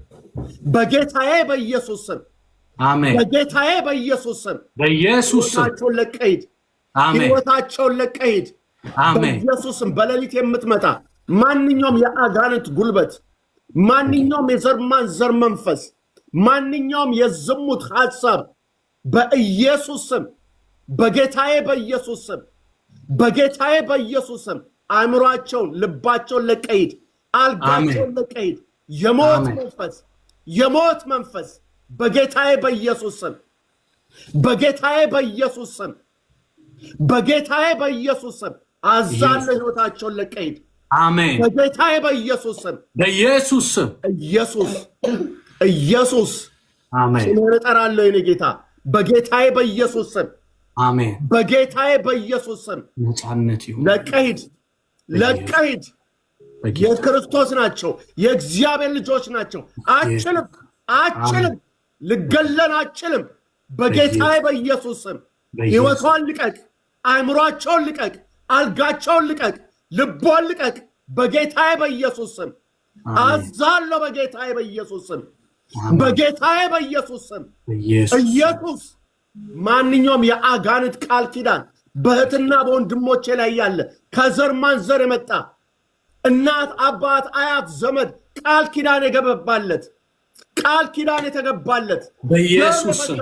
በጌታዬ በኢየሱስ ስም አሜን። በጌታዬ በኢየሱስ ስም በኢየሱስ ስም ሕይወታቸውን ለቀህ ሂድ። አሜን። ሕይወታቸውን ለቀህ ሂድ። አሜን። በኢየሱስ ስም በሌሊት የምትመጣ ማንኛውም የአጋንንት ጉልበት፣ ማንኛውም የዘር ማንዘር መንፈስ፣ ማንኛውም የዝሙት ሐሳብ በኢየሱስ ስም በጌታዬ በኢየሱስ ስም በጌታዬ በኢየሱስ ስም አእምሯቸውን፣ ልባቸውን ለቀህ ሂድ፣ አልጋቸውን ለቀህ ሂድ። የሞት መንፈስ፣ የሞት መንፈስ በጌታዬ በኢየሱስ ስም፣ በጌታዬ በኢየሱስ ስም፣ በጌታዬ በኢየሱስ ስም አዛለሁ። ህይወታቸውን ለቀህ ሂድ። አሜን። በጌታዬ በኢየሱስ ስም። በኢየሱስ ስም። ኢየሱስ፣ ኢየሱስ። አሜን። ስምህን እጠራለሁ የኔ ጌታ፣ በጌታዬ በኢየሱስ ስም። አሜን። በጌታዬ በኢየሱስ ስም። ነፃነት ይሁን። ለቀህ ሂድ፣ ለቀህ ሂድ። የክርስቶስ ናቸው፣ የእግዚአብሔር ልጆች ናቸው። አችልም፣ አችልም፣ ልገለን አችልም። በጌታዬ በኢየሱስ ስም ህይወቷን ልቀቅ፣ አእምሯቸውን ልቀቅ፣ አልጋቸውን ልቀቅ፣ ልቧን ልቀቅ። በጌታዬ በኢየሱስ ስም አዛለሁ። በጌታዬ በኢየሱስ ስም፣ በጌታዬ በኢየሱስ ስም። ኢየሱስ፣ ማንኛውም የአጋንንት ቃል ኪዳን በእህትና በወንድሞቼ ላይ ያለ፣ ከዘር ማንዘር የመጣ፣ እናት፣ አባት፣ አያት፣ ዘመድ ቃል ኪዳን የገባለት፣ ቃል ኪዳን የተገባለት፣ በኢየሱስ ስም።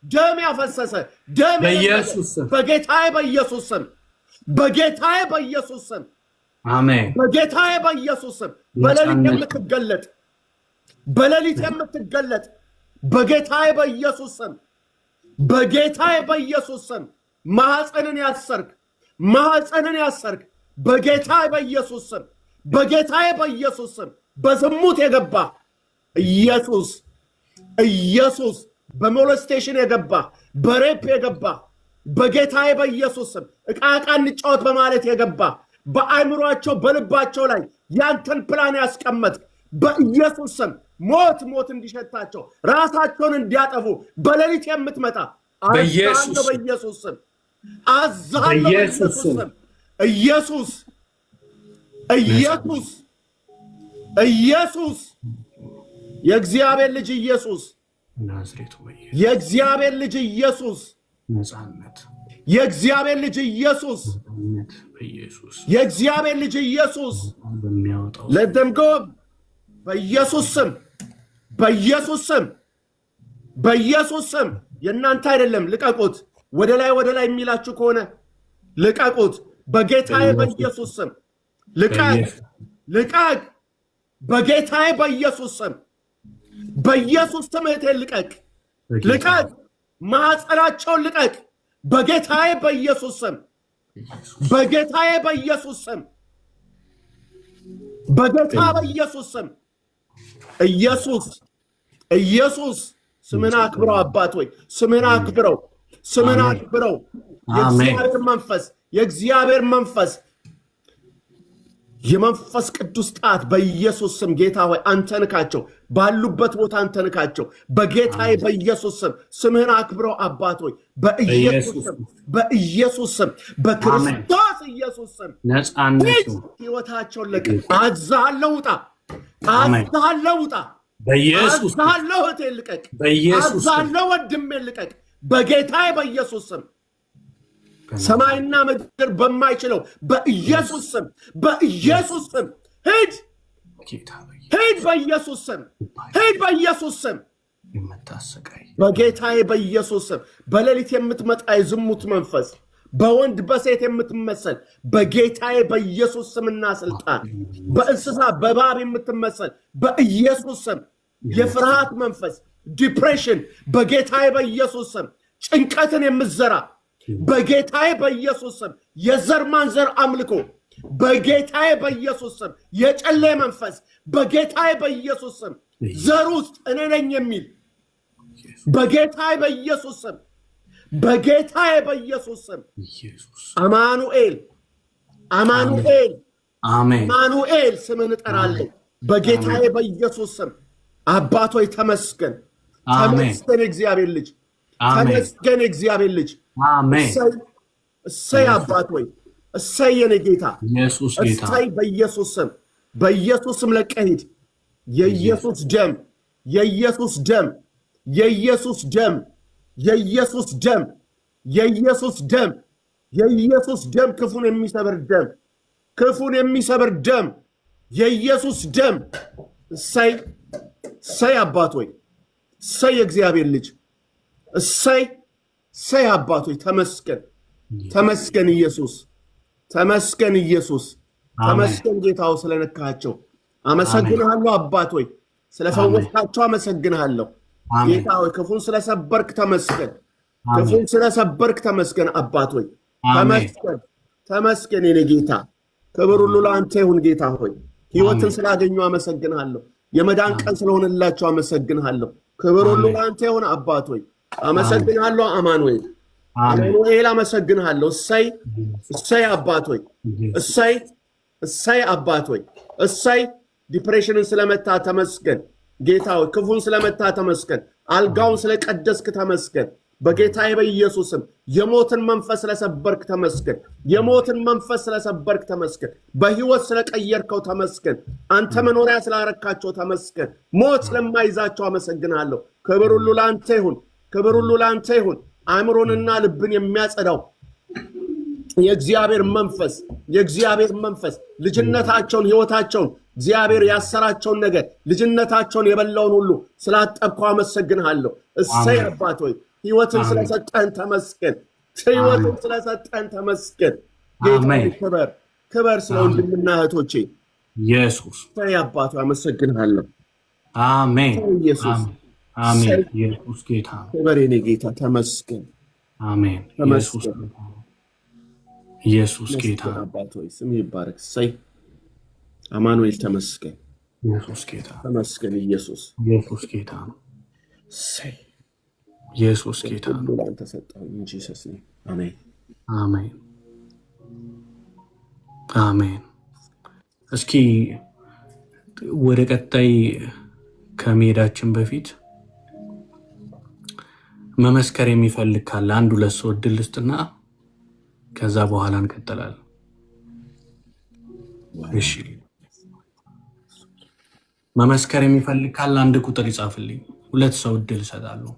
ደም ያፈሰሰ፣ ደም በኢየሱስ ስም። በጌታዬ በኢየሱስ ስም፣ በጌታዬ በኢየሱስ ስም። አሜን። በጌታዬ በኢየሱስ ስም፣ በሌሊት የምትገለጥ፣ በሌሊት የምትገለጥ፣ በጌታዬ በኢየሱስ ስም፣ በጌታዬ በኢየሱስ ስም፣ ማህፀንን ያሰርክ፣ ማህፀንን ያሰርክ፣ በጌታዬ በኢየሱስ ስም፣ በጌታዬ በኢየሱስ ስም፣ በዝሙት የገባ፣ ኢየሱስ፣ ኢየሱስ፣ በ molestation የገባ፣ በ rape የገባ፣ በጌታዬ በኢየሱስ ስም፣ ዕቃ ዕቃ እንጫወት በማለት የገባ፣ በአእምሯቸው በልባቸው ላይ ያንተን ፕላን ያስቀመጥክ፣ በኢየሱስ ስም ሞት ሞት እንዲሸታቸው፣ ራሳቸውን እንዲያጠፉ በሌሊት የምትመጣ በኢየሱስ በኢየሱስ ስም አዛለሁ። በኢየሱስ ስም። ኢየሱስ፣ ኢየሱስ፣ ኢየሱስ፣ የእግዚአብሔር ልጅ ኢየሱስ። ናዝሬቱ የእግዚአብሔር ልጅ ኢየሱስ። ነፃነት። የእግዚአብሔር ልጅ ኢየሱስ። ነፃነት በኢየሱስ። የእግዚአብሔር ልጅ ኢየሱስ። በሚያወጣው Let them go። በኢየሱስ ስም፣ በኢየሱስ ስም፣ በኢየሱስ ስም። የእናንተ አይደለም፣ ልቀቁት። ወደ ላይ ወደ ላይ የሚላችሁ ከሆነ ልቀቁት። በጌታዬ በኢየሱስ ስም ልቀቅ፣ ልቀቅ። በጌታዬ በኢየሱስ ስም፣ በኢየሱስ ስም እህቴን ልቀቅ፣ ልቀቅ። ማህፀናቸውን ልቀቅ። በጌታዬ በኢየሱስ ስም፣ በጌታዬ በኢየሱስ ስም፣ በጌታ በኢየሱስ ስም። ኢየሱስ፣ ኢየሱስ፣ ስምን አክብረው። አባት ሆይ ስምን አክብረው፣ ስምን አክብረው። የእግዚአብሔር መንፈስ፣ የእግዚአብሔር መንፈስ፣ የመንፈስ ቅዱስ ጣት በኢየሱስ ስም። ጌታ ሆይ አንተ ንካቸው፣ ባሉበት ቦታ አንተ ንካቸው። በጌታዬ በኢየሱስ ስም ስምህን አክብረው። አባት ሆይ በኢየሱስ ስም፣ በኢየሱስ ስም፣ በክርስቶስ ኢየሱስ ስም። ነፃነት። ህይወታቸውን ለቀቅ። አዝሃለሁ፣ ውጣ! አዝሃለሁ፣ ውጣ! በኢየሱስ አዝሃለሁ፣ እህቴን ልቀቅ! በኢየሱስ አዝሃለሁ፣ ወንድሜን ልቀቅ! በጌታዬ በኢየሱስ ስም፣ ሰማይና ምድር በማይችለው በኢየሱስ ስም፣ በኢየሱስ ስም ሂድ፣ ሂድ፣ በኢየሱስ ስም ሂድ፣ በኢየሱስ ስም። የምታሰቃይ በጌታዬ በኢየሱስ ስም፣ በሌሊት የምትመጣ የዝሙት መንፈስ፣ በወንድ በሴት የምትመሰል፣ በጌታዬ በኢየሱስ ስምና ስልጣን፣ በእንስሳ በእባብ የምትመሰል፣ በኢየሱስ ስም፣ የፍርሃት መንፈስ፣ depression፣ በጌታዬ በኢየሱስ ስም፣ ጭንቀትን የምትዘራ፣ በጌታዬ በኢየሱስ ስም፣ የዘር ማንዘር አምልኮ፣ በጌታዬ በኢየሱስ ስም፣ የጨሌ መንፈስ፣ በጌታዬ በኢየሱስ ስም፣ ዘር ውስጥ እኔ ነኝ የሚል፣ በጌታዬ በኢየሱስ ስም፣ በጌታዬ በኢየሱስ ስም። ኢየሱስ። አማኑኤል፣ አማኑኤል። አሜን። አማኑኤል፣ ስምን እጠራለሁ በጌታዬ በኢየሱስ ስም። አባቶይ ተመስገን። አሜን። ተመስገን የእግዚአብሔር ልጅ። አሜን። ተመስገን የእግዚአብሔር ልጅ። አሜን። እሰይ፣ እሰይ፣ አባት ሆይ እሰይ፣ የኔ ጌታ። ኢየሱስ ጌታ። እሰይ፣ በኢየሱስ ስም፣ በኢየሱስ ስም ለቀህ ሂድ። የኢየሱስ ደም፣ የኢየሱስ ደም፣ የኢየሱስ ደም፣ የኢየሱስ ደም፣ የኢየሱስ ደም፣ የኢየሱስ ደም፣ ክፉን የሚሰብር ደም፣ ክፉን የሚሰብር ደም፣ የኢየሱስ ደም። እሰይ፣ እሰይ፣ አባት ሆይ እሰይ፣ የእግዚአብሔር ልጅ እሰይ፣ እሰይ፣ አባት ሆይ ተመስገን፣ ተመስገን ኢየሱስ። ተመስገን ኢየሱስ፣ አሜን። ተመስገን ጌታው ስለነካቸው አሜን። አመሰግንሃለሁ። አባት ሆይ አሜን። ስለፈወስካቸው አመሰግንሃለሁ። አሜን። ጌታ ሆይ ክፉን ስለሰበርክ ተመስገን። አሜን። ክፉን ስለሰበርክ ተመስገን። አባት ሆይ አሜን። ተመስገን፣ ተመስገን የኔ ጌታ። ክብር ሁሉ ለአንተ ይሁን ጌታ ሆይ። ሕይወትን አሜን። ስላገኙ አመሰግንሃለሁ። የመዳን ቀን ስለሆነላቸው አመሰግንሃለሁ። ክብር ሁሉ አሜን። ለአንተ ይሁን አባት ሆይ አሜን። አመሰግንሃለሁ። አማኑኤል አሜን። አማኑኤል አመሰግንሃለሁ። እሰይ እሰይ አባት ሆይ ኢየሱስ እሰይ እሰይ አባት ሆይ እሰይ። Depression ን ስለመታ ተመስገን ጌታ ሆይ። ክፉን ስለመታ ተመስገን። አልጋውን ስለቀደስክ ተመስገን። በጌታዬ በኢየሱስም የሞትን መንፈስ ስለሰበርክ ተመስገን። የሞትን መንፈስ ስለሰበርክ ተመስገን። በሕይወት ስለቀየርከው ተመስገን። አንተ መኖሪያ ስላረካቸው ተመስገን። ሞት ስለማይዛቸው አመሰግናለሁ። ክብር ሁሉ ለአንተ ይሁን። ክብር ሁሉ ለአንተ ይሁን። አእምሮንና ልብን የሚያጸዳው የእግዚአብሔር መንፈስ፣ የእግዚአብሔር መንፈስ ልጅነታቸውን፣ ሕይወታቸውን፣ እግዚአብሔር ያሰራቸውን ነገር፣ ልጅነታቸውን የበላውን ሁሉ ስላጠብከው አመሰግንሃለሁ። እሰይ አሜን። አባት ሆይ ሕይወትን አሜን። ስለሰጠን ተመስገን። ሕይወትን አሜን። ስለሰጠን ተመስገን። ጌታ ሆይ አሜን። ክበር፣ ክበር ስለ አሜን። ወንድምና እህቶቼ። ኢየሱስ እሰይ አባት ሆይ አመሰግንሃለሁ። አሜን። እሰይ ኢየሱስ፣ አሜን። አሜን። እሰይ ኢየሱስ ጌታ ነው። ክበር የኔ ጌታ ተመስገን፣ አሜን። ኢየሱስ ተመስገን፣ ጌታ ነው። ኢየሱስ ጌታ ተመስገን ነው። አባት ሆይ ስም ይባረክ። እሰይ አማኑኤል ተመስገን፣ ኢየሱስ ጌታ ነው። ተመስገን ኢየሱስ። ኢየሱስ ጌታ ነው። እሰይ ኢየሱስ ጌታ ሁሉ ነው። ለአንተ ሰጠሁኝ። In Jesus name አሜን። አሜን። አሜን። እስኪ ወደ ቀጣይ ከመሄዳችን በፊት መመስከር የሚፈልግ ካለ አንድ ሁለት ሰው እድል ልስጥና ከዛ በኋላ እንቀጥላለን። እሺ፣ መመስከር የሚፈልግ ካለ አንድ ቁጥር ይጻፍልኝ። ሁለት ሰው እድል እሰጣለሁ።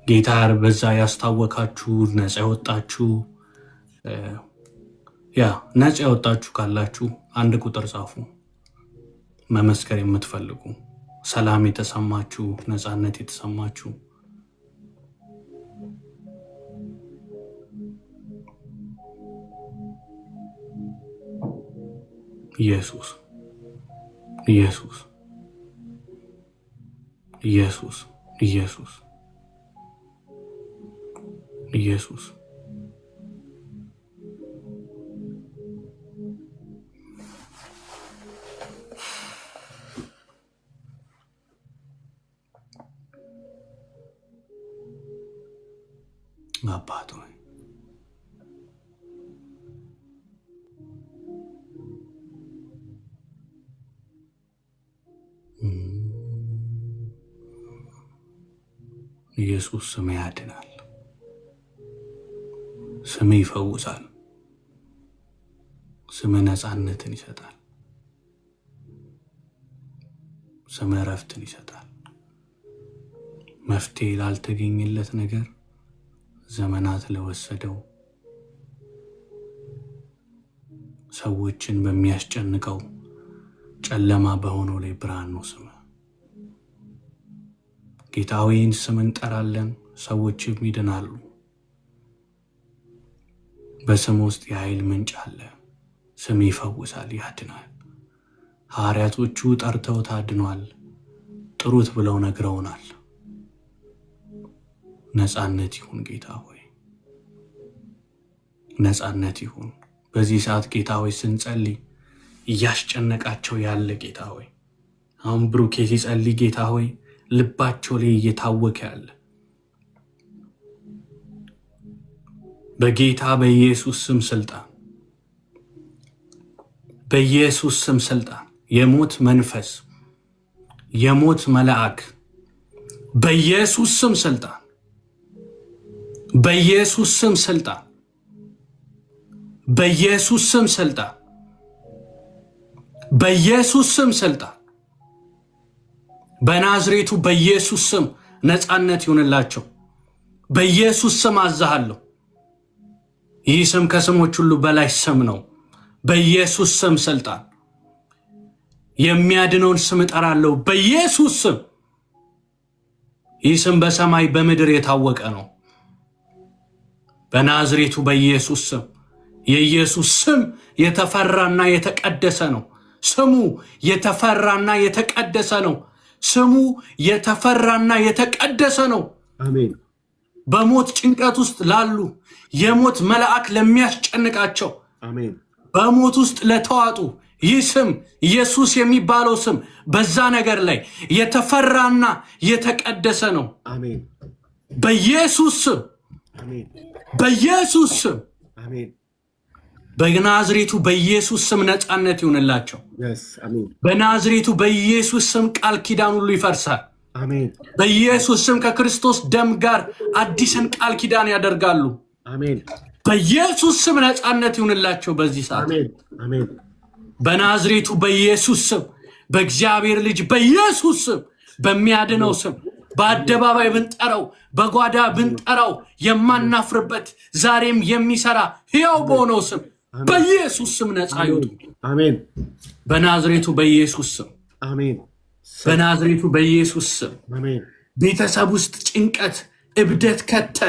ጌታ በዛ ያስታወካችሁ፣ ነፃ ያወጣችሁ፣ ያ ነፃ ያወጣችሁ ካላችሁ አንድ ቁጥር ጻፉ። መመስከር የምትፈልጉ፣ ሰላም የተሰማችሁ፣ ነፃነት የተሰማችሁ። ኢየሱስ፣ ኢየሱስ፣ ኢየሱስ፣ ኢየሱስ፣ ኢየሱስ። አባት ሆይ ኢየሱስ ስም ያድናል፣ ስም ይፈውሳል፣ ስም ነፃነትን ይሰጣል፣ ስም እረፍትን ይሰጣል። መፍትሄ ላልተገኘለት ነገር፣ ዘመናት ለወሰደው፣ ሰዎችን በሚያስጨንቀው ጨለማ በሆነው ላይ ብርሃን ነው ስምህ። ጌታ ሆይ ስም እንጠራለን፣ ሰዎችም ይድናሉ። በስም ውስጥ የኃይል ምንጭ አለ። ስም ይፈውሳል፣ ያድናል። ሐዋርያቶቹ ጠርተው ታድኗል፣ ጥሩት ብለው ነግረውናል። ነፃነት ይሁን ጌታ ሆይ፣ ነፃነት ይሁን። በዚህ ሰዓት ጌታ ሆይ ስንጸልይ እያስጨነቃቸው ያለ ጌታ ሆይ፣ አሁን ብሩኬ ሲጸልይ ጌታ ሆይ ልባቸው ላይ እየታወከ ያለ በጌታ በኢየሱስ ስም ስልጣን፣ በኢየሱስ ስም ስልጣን፣ የሞት መንፈስ፣ የሞት መልአክ በኢየሱስ ስም ስልጣን፣ በኢየሱስ ስም ስልጣን፣ በኢየሱስ ስም ስልጣን፣ በኢየሱስ ስም ስልጣን፣ በናዝሬቱ በኢየሱስ ስም ነፃነት ይሁንላቸው። በኢየሱስ ስም አዝሃለሁ። ይህ ስም ከስሞች ሁሉ በላይ ስም ነው። በኢየሱስ ስም ስልጣን የሚያድነውን ስም እጠራለሁ። በኢየሱስ ስም። ይህ ስም በሰማይ በምድር የታወቀ ነው። በናዝሬቱ በኢየሱስ ስም የኢየሱስ ስም የተፈራና የተቀደሰ ነው። ስሙ የተፈራና የተቀደሰ ነው። ስሙ የተፈራና የተቀደሰ ነው። አሜን። በሞት ጭንቀት ውስጥ ላሉ፣ የሞት መልአክ ለሚያስጨንቃቸው፣ አሜን። በሞት ውስጥ ለተዋጡ ይህ ስም፣ ኢየሱስ የሚባለው ስም በዛ ነገር ላይ የተፈራና የተቀደሰ ነው። አሜን። በኢየሱስ ስም፣ አሜን። በኢየሱስ ስም፣ አሜን። በናዝሬቱ በኢየሱስ ስም ነፃነት ይሁንላቸው። Yes፣ አሜን። በናዝሬቱ በኢየሱስ ስም ቃል ኪዳን ሁሉ ይፈርሳል። አሜን። በኢየሱስ ስም ከክርስቶስ ደም ጋር አዲስን ቃል ኪዳን ያደርጋሉ። አሜን። በኢየሱስ ስም ነፃነት ይሁንላቸው በዚህ ሰዓት። አሜን። አሜን። በናዝሬቱ በኢየሱስ ስም፣ በእግዚአብሔር ልጅ በኢየሱስ ስም፣ በሚያድነው ስም፣ በአደባባይ ብንጠራው በጓዳ ብንጠራው የማናፍርበት፣ ዛሬም የሚሰራ ሕያው በሆነው ስም በኢየሱስ ስም ነፃ ይውጡ። አሜን። በናዝሬቱ በኢየሱስ ስም፣ አሜን። በናዝሬቱ በኢየሱስ ስም፣ አሜን። ቤተሰብ ውስጥ ጭንቀት፣ እብደት ከተ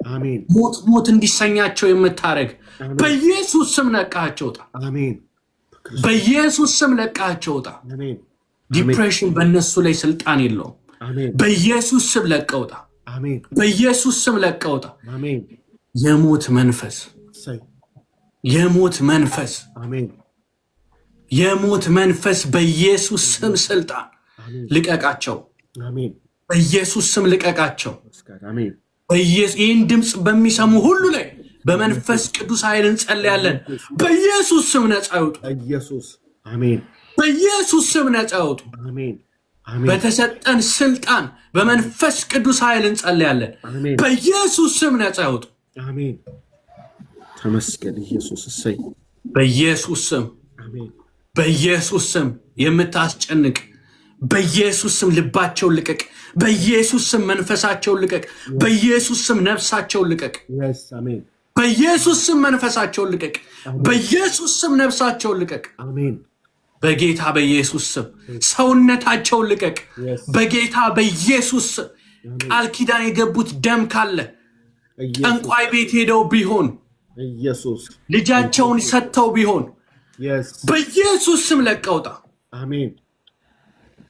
አሜን። ሞት ሞት እንዲሰኛቸው የምታደርግ በኢየሱስ ስም ለቃቸው ውጣ። አሜን። በኢየሱስ ስም ለቃቸው ውጣ። አሜን። Depression በእነሱ ላይ ስልጣን የለውም። አሜን። በኢየሱስ ስም ለቀህ ውጣ። አሜን። በኢየሱስ ስም ለቀህ ውጣ። አሜን። የሞት መንፈስ፣ እሰይ። የሞት መንፈስ፣ አሜን። የሞት መንፈስ በኢየሱስ ስም ስልጣን ልቀቃቸው። አሜን። በኢየሱስ ስም ልቀቃቸው። አሜን። ይህን ድምፅ በሚሰሙ ሁሉ ላይ በመንፈስ ቅዱስ ኃይል እንጸልያለን። በኢየሱስ ስም ነፃ ይውጡ። ኢየሱስ፣ አሜን። በኢየሱስ ስም ነፃ ይውጡ። አሜን። አሜን። በተሰጠን ስልጣን በመንፈስ ቅዱስ ኃይል እንጸልያለን። አሜን። በኢየሱስ ስም ነፃ ይውጡ። አሜን። ተመስገን ኢየሱስ፣ እሰይ። በኢየሱስ ስም፣ አሜን። በኢየሱስ ስም የምታስጨንቅ በኢየሱስ ስም ልባቸውን ልቀቅ። በኢየሱስ ስም መንፈሳቸውን ልቀቅ። በኢየሱስ ስም ነፍሳቸውን ልቀቅ። Yes፣ አሜን። በኢየሱስ ስም መንፈሳቸውን ልቀቅ። በኢየሱስ ስም ነፍሳቸውን ልቀቅ። አሜን። በጌታ በኢየሱስ ስም ሰውነታቸውን ልቀቅ። Yes. በጌታ በኢየሱስ ስም ቃል ኪዳን የገቡት ደም ካለ፣ ኢየሱስ። ጠንቋይ ቤት ሄደው ቢሆን፣ ኢየሱስ። ልጃቸውን ሰጥተው ቢሆን በኢየሱስ ስም ለቀህ ውጣ። አሜን።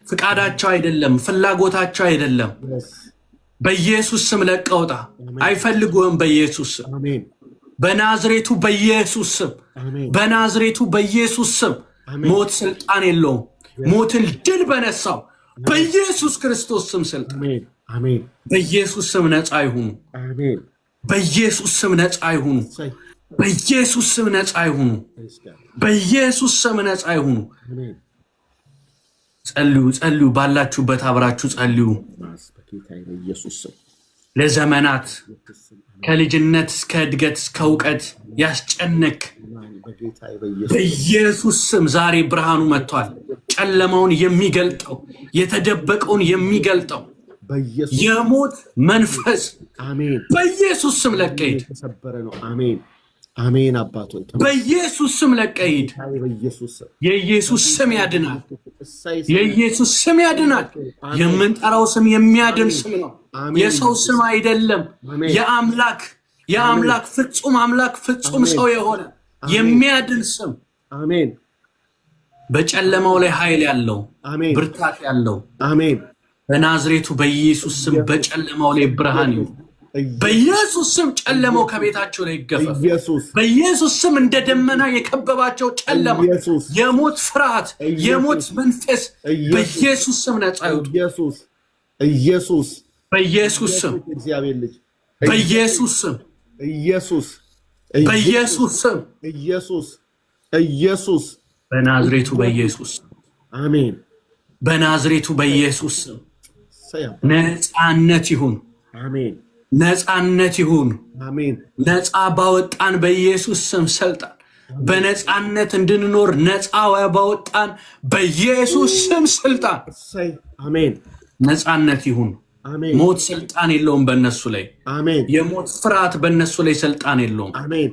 ፍቃዳቸው አይደለም፣ ፍላጎታቸው አይደለም። በኢየሱስ ስም ለቀህ ውጣ። አይፈልጉህም። በኢየሱስ ስም፣ አሜን። በናዝሬቱ በኢየሱስ ስም፣ አሜን። በናዝሬቱ በኢየሱስ ስም አሜን። ሞት ስልጣን የለውም። ሞትን ድል በነሳው በኢየሱስ ክርስቶስ ስም ስልጣን፣ አሜን። አሜን። በኢየሱስ ስም ነፃ ይሁኑ። አሜን። በኢየሱስ ስም ነፃ ይሁኑ። እሰይ። በኢየሱስ ስም ነፃ ይሁኑ። Praise God. በኢየሱስ ስም ነፃ ይሁኑ። አሜን። ጸልዩ፣ ጸልዩ። ባላችሁበት አብራችሁ ጸልዩ። ማስ በጌታ በኢየሱስ ስም። ለዘመናት ከልጅነት እስከ እድገት እስከ እውቀት ያስጨነቅ በጌታ በኢየሱስ። በኢየሱስ ስም ዛሬ ብርሃኑ መጥቷል። ጨለማውን የሚገልጠው፣ የተደበቀውን የሚገልጠው በኢየሱስ። የሞት መንፈስ አሜን። በኢየሱስ ስም ለቀህ ሂድ። የተሰበረ ነው። አሜን፣ አሜን። አባት ሆይ። በኢየሱስ ስም ለቀህ ሂድ። በኢየሱስ ስም። የኢየሱስ ስም ያድናል። እሰይ። የኢየሱስ ስም ያድናል። የምንጠራው ስም የሚያድን ስም ነው። አሜን። የሰው ስም አይደለም። አሜን። የአምላክ፣ ፍጹም አምላክ ፍጹም ሰው የሆነ የሚያድን ስም፣ አሜን። በጨለማው ላይ ኃይል ያለው፣ አሜን። ብርታት ያለው፣ አሜን። በናዝሬቱ በኢየሱስ ስም በጨለማው ላይ ብርሃን ይሁን። በኢየሱስ ስም ጨለማው ከቤታቸው ላይ ይገፈፍ። ኢየሱስ። በኢየሱስ ስም እንደ ደመና የከበባቸው ጨለማ፣ ኢየሱስ። የሞት ፍርሃት፣ ኢየሱስ። የሞት መንፈስ ኢየሱስ። በኢየሱስ ስም ነፃ ይውጡ። ኢየሱስ፣ ኢየሱስ። በኢየሱስ ስም፣ እግዚአብሔር ልጅ። በኢየሱስ ስም፣ ኢየሱስ። በኢየሱስ ስም፣ ኢየሱስ፣ ኢየሱስ። በናዝሬቱ በኢየሱስ ስም፣ አሜን። በናዝሬቱ በኢየሱስ ስም እሰይ አባት። ነፃነት ይሁን። አሜን። ነፃነት ይሁን። አሜን። ነፃ ባወጣን በኢየሱስ ስም ስልጣን፣ በነፃነት እንድንኖር ነፃ ባወጣን በኢየሱስ ስም ስልጣን እሰይ፣ አሜን። ነፃነት ይሁን። አሜን። ሞት ስልጣን የለውም በእነሱ ላይ። አሜን። የሞት ፍርሃት በእነሱ ላይ ስልጣን የለውም። አሜን።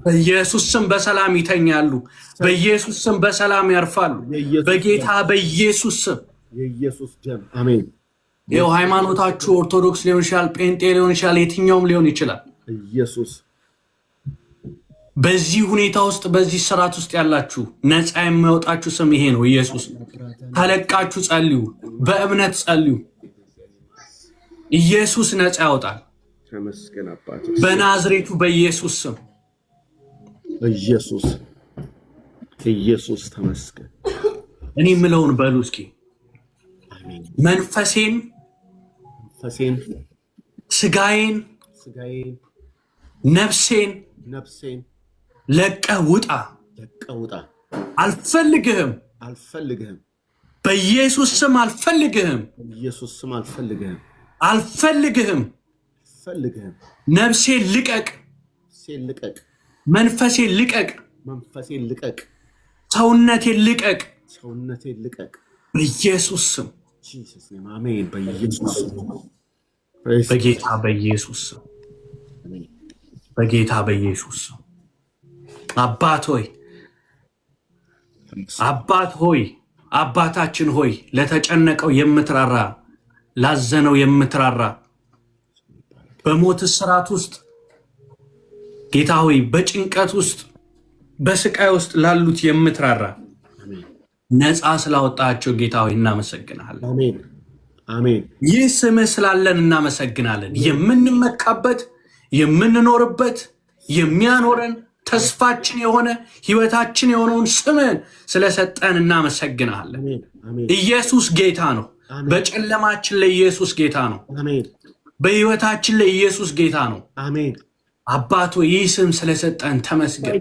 በኢየሱስ ስም በሰላም ይተኛሉ። በኢየሱስ ስም በሰላም ያርፋሉ። የኢየሱስ በጌታ በኢየሱስ ስም። የኢየሱስ ደም፣ አሜን። ይኸው ሃይማኖታችሁ ኦርቶዶክስ ሊሆን ይችላል፣ ጴንጤ ሊሆን ይችላል፣ የትኛውም ሊሆን ይችላል። ኢየሱስ። በዚህ ሁኔታ ውስጥ በዚህ ስርዓት ውስጥ ያላችሁ ነፃ የሚያወጣችሁ ስም ይሄ ነው፣ ኢየሱስ። ተለቃችሁ ጸልዩ፣ በእምነት ጸልዩ። ኢየሱስ ነፃ ያወጣል። ተመስገን አባት። በናዝሬቱ በኢየሱስ ስም። ኢየሱስ፣ ኢየሱስ ተመስገን። እኔ የምለውን በሉ እስኪ። አሜን። መንፈሴን፣ መንፈሴን፣ ስጋዬን፣ ስጋዬን፣ ነፍሴን ነፍሴን ለቀህ ውጣ። ለቀህ ውጣ። አልፈልግህም። አልፈልግህም። በኢየሱስ ስም አልፈልግህም። በኢየሱስ ስም አልፈልግህም። አልፈልግህም። አልፈልግህም። ነፍሴን ልቀቅ። ነፍሴን ልቀቅ። መንፈሴን ልቀቅ። መንፈሴን ልቀቅ። ሰውነቴን ልቀቅ። ሰውነቴን ልቀቅ። በኢየሱስ ስም። Jesus name፣ አሜን። በኢየሱስ ስም። በጌታ በኢየሱስ ስም። አሜን። በጌታ በኢየሱስ ስም። አባት ሆይ፣ አባት ሆይ፣ አባታችን ሆይ፣ ለተጨነቀው የምትራራ፣ ላዘነው የምትራራ፣ በሞት እስራት ውስጥ ጌታ ሆይ በጭንቀት ውስጥ በስቃይ ውስጥ ላሉት የምትራራ፣ አሜን። ነፃ ስላወጣቸው ጌታ ሆይ እናመሰግናለን። አሜን፣ አሜን። ይህ ስምህ ስላለን እናመሰግናለን። የምንመካበት፣ የምንኖርበት፣ የሚያኖረን፣ ተስፋችን የሆነ፣ ህይወታችን የሆነውን ስምህን ስለሰጠን እናመሰግናለን። አሜን፣ አሜን። ኢየሱስ ጌታ ነው። አሜን። በጨለማችን ላይ ኢየሱስ ጌታ ነው። አሜን። በህይወታችን ላይ ኢየሱስ ጌታ ነው። አሜን። አባቶ ይህ ስም ስለሰጠን ተመስገን።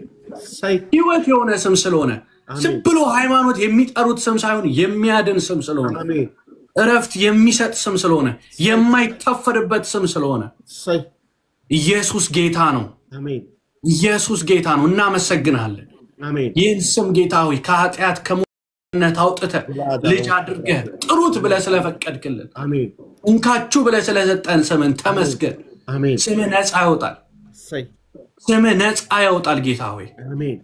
ሳይ ህይወት የሆነ ስም ስለሆነ፣ ዝም ብሎ ሃይማኖት የሚጠሩት ስም ሳይሆን የሚያድን ስም ስለሆነ፣ አሜን። እረፍት የሚሰጥ ስም ስለሆነ፣ የማይታፈርበት ስም ስለሆነ ሳይ ኢየሱስ ጌታ ነው። አሜን። ኢየሱስ ጌታ ነው። እናመሰግናለን። አሜን። ይህን ስም ጌታ ሆይ ከኃጢአት ከሞትነት አውጥተህ ልጅ አድርገህ ጥሩት ብለህ ስለፈቀድክልን፣ አሜን። እንካችሁ ብለህ ስለሰጠን ስምን ተመስገን። አሜን። ስምህ ነፃ ያወጣል። ሳይ ስምህ ነፃ ያወጣል። ጌታ ሆይ አሜን።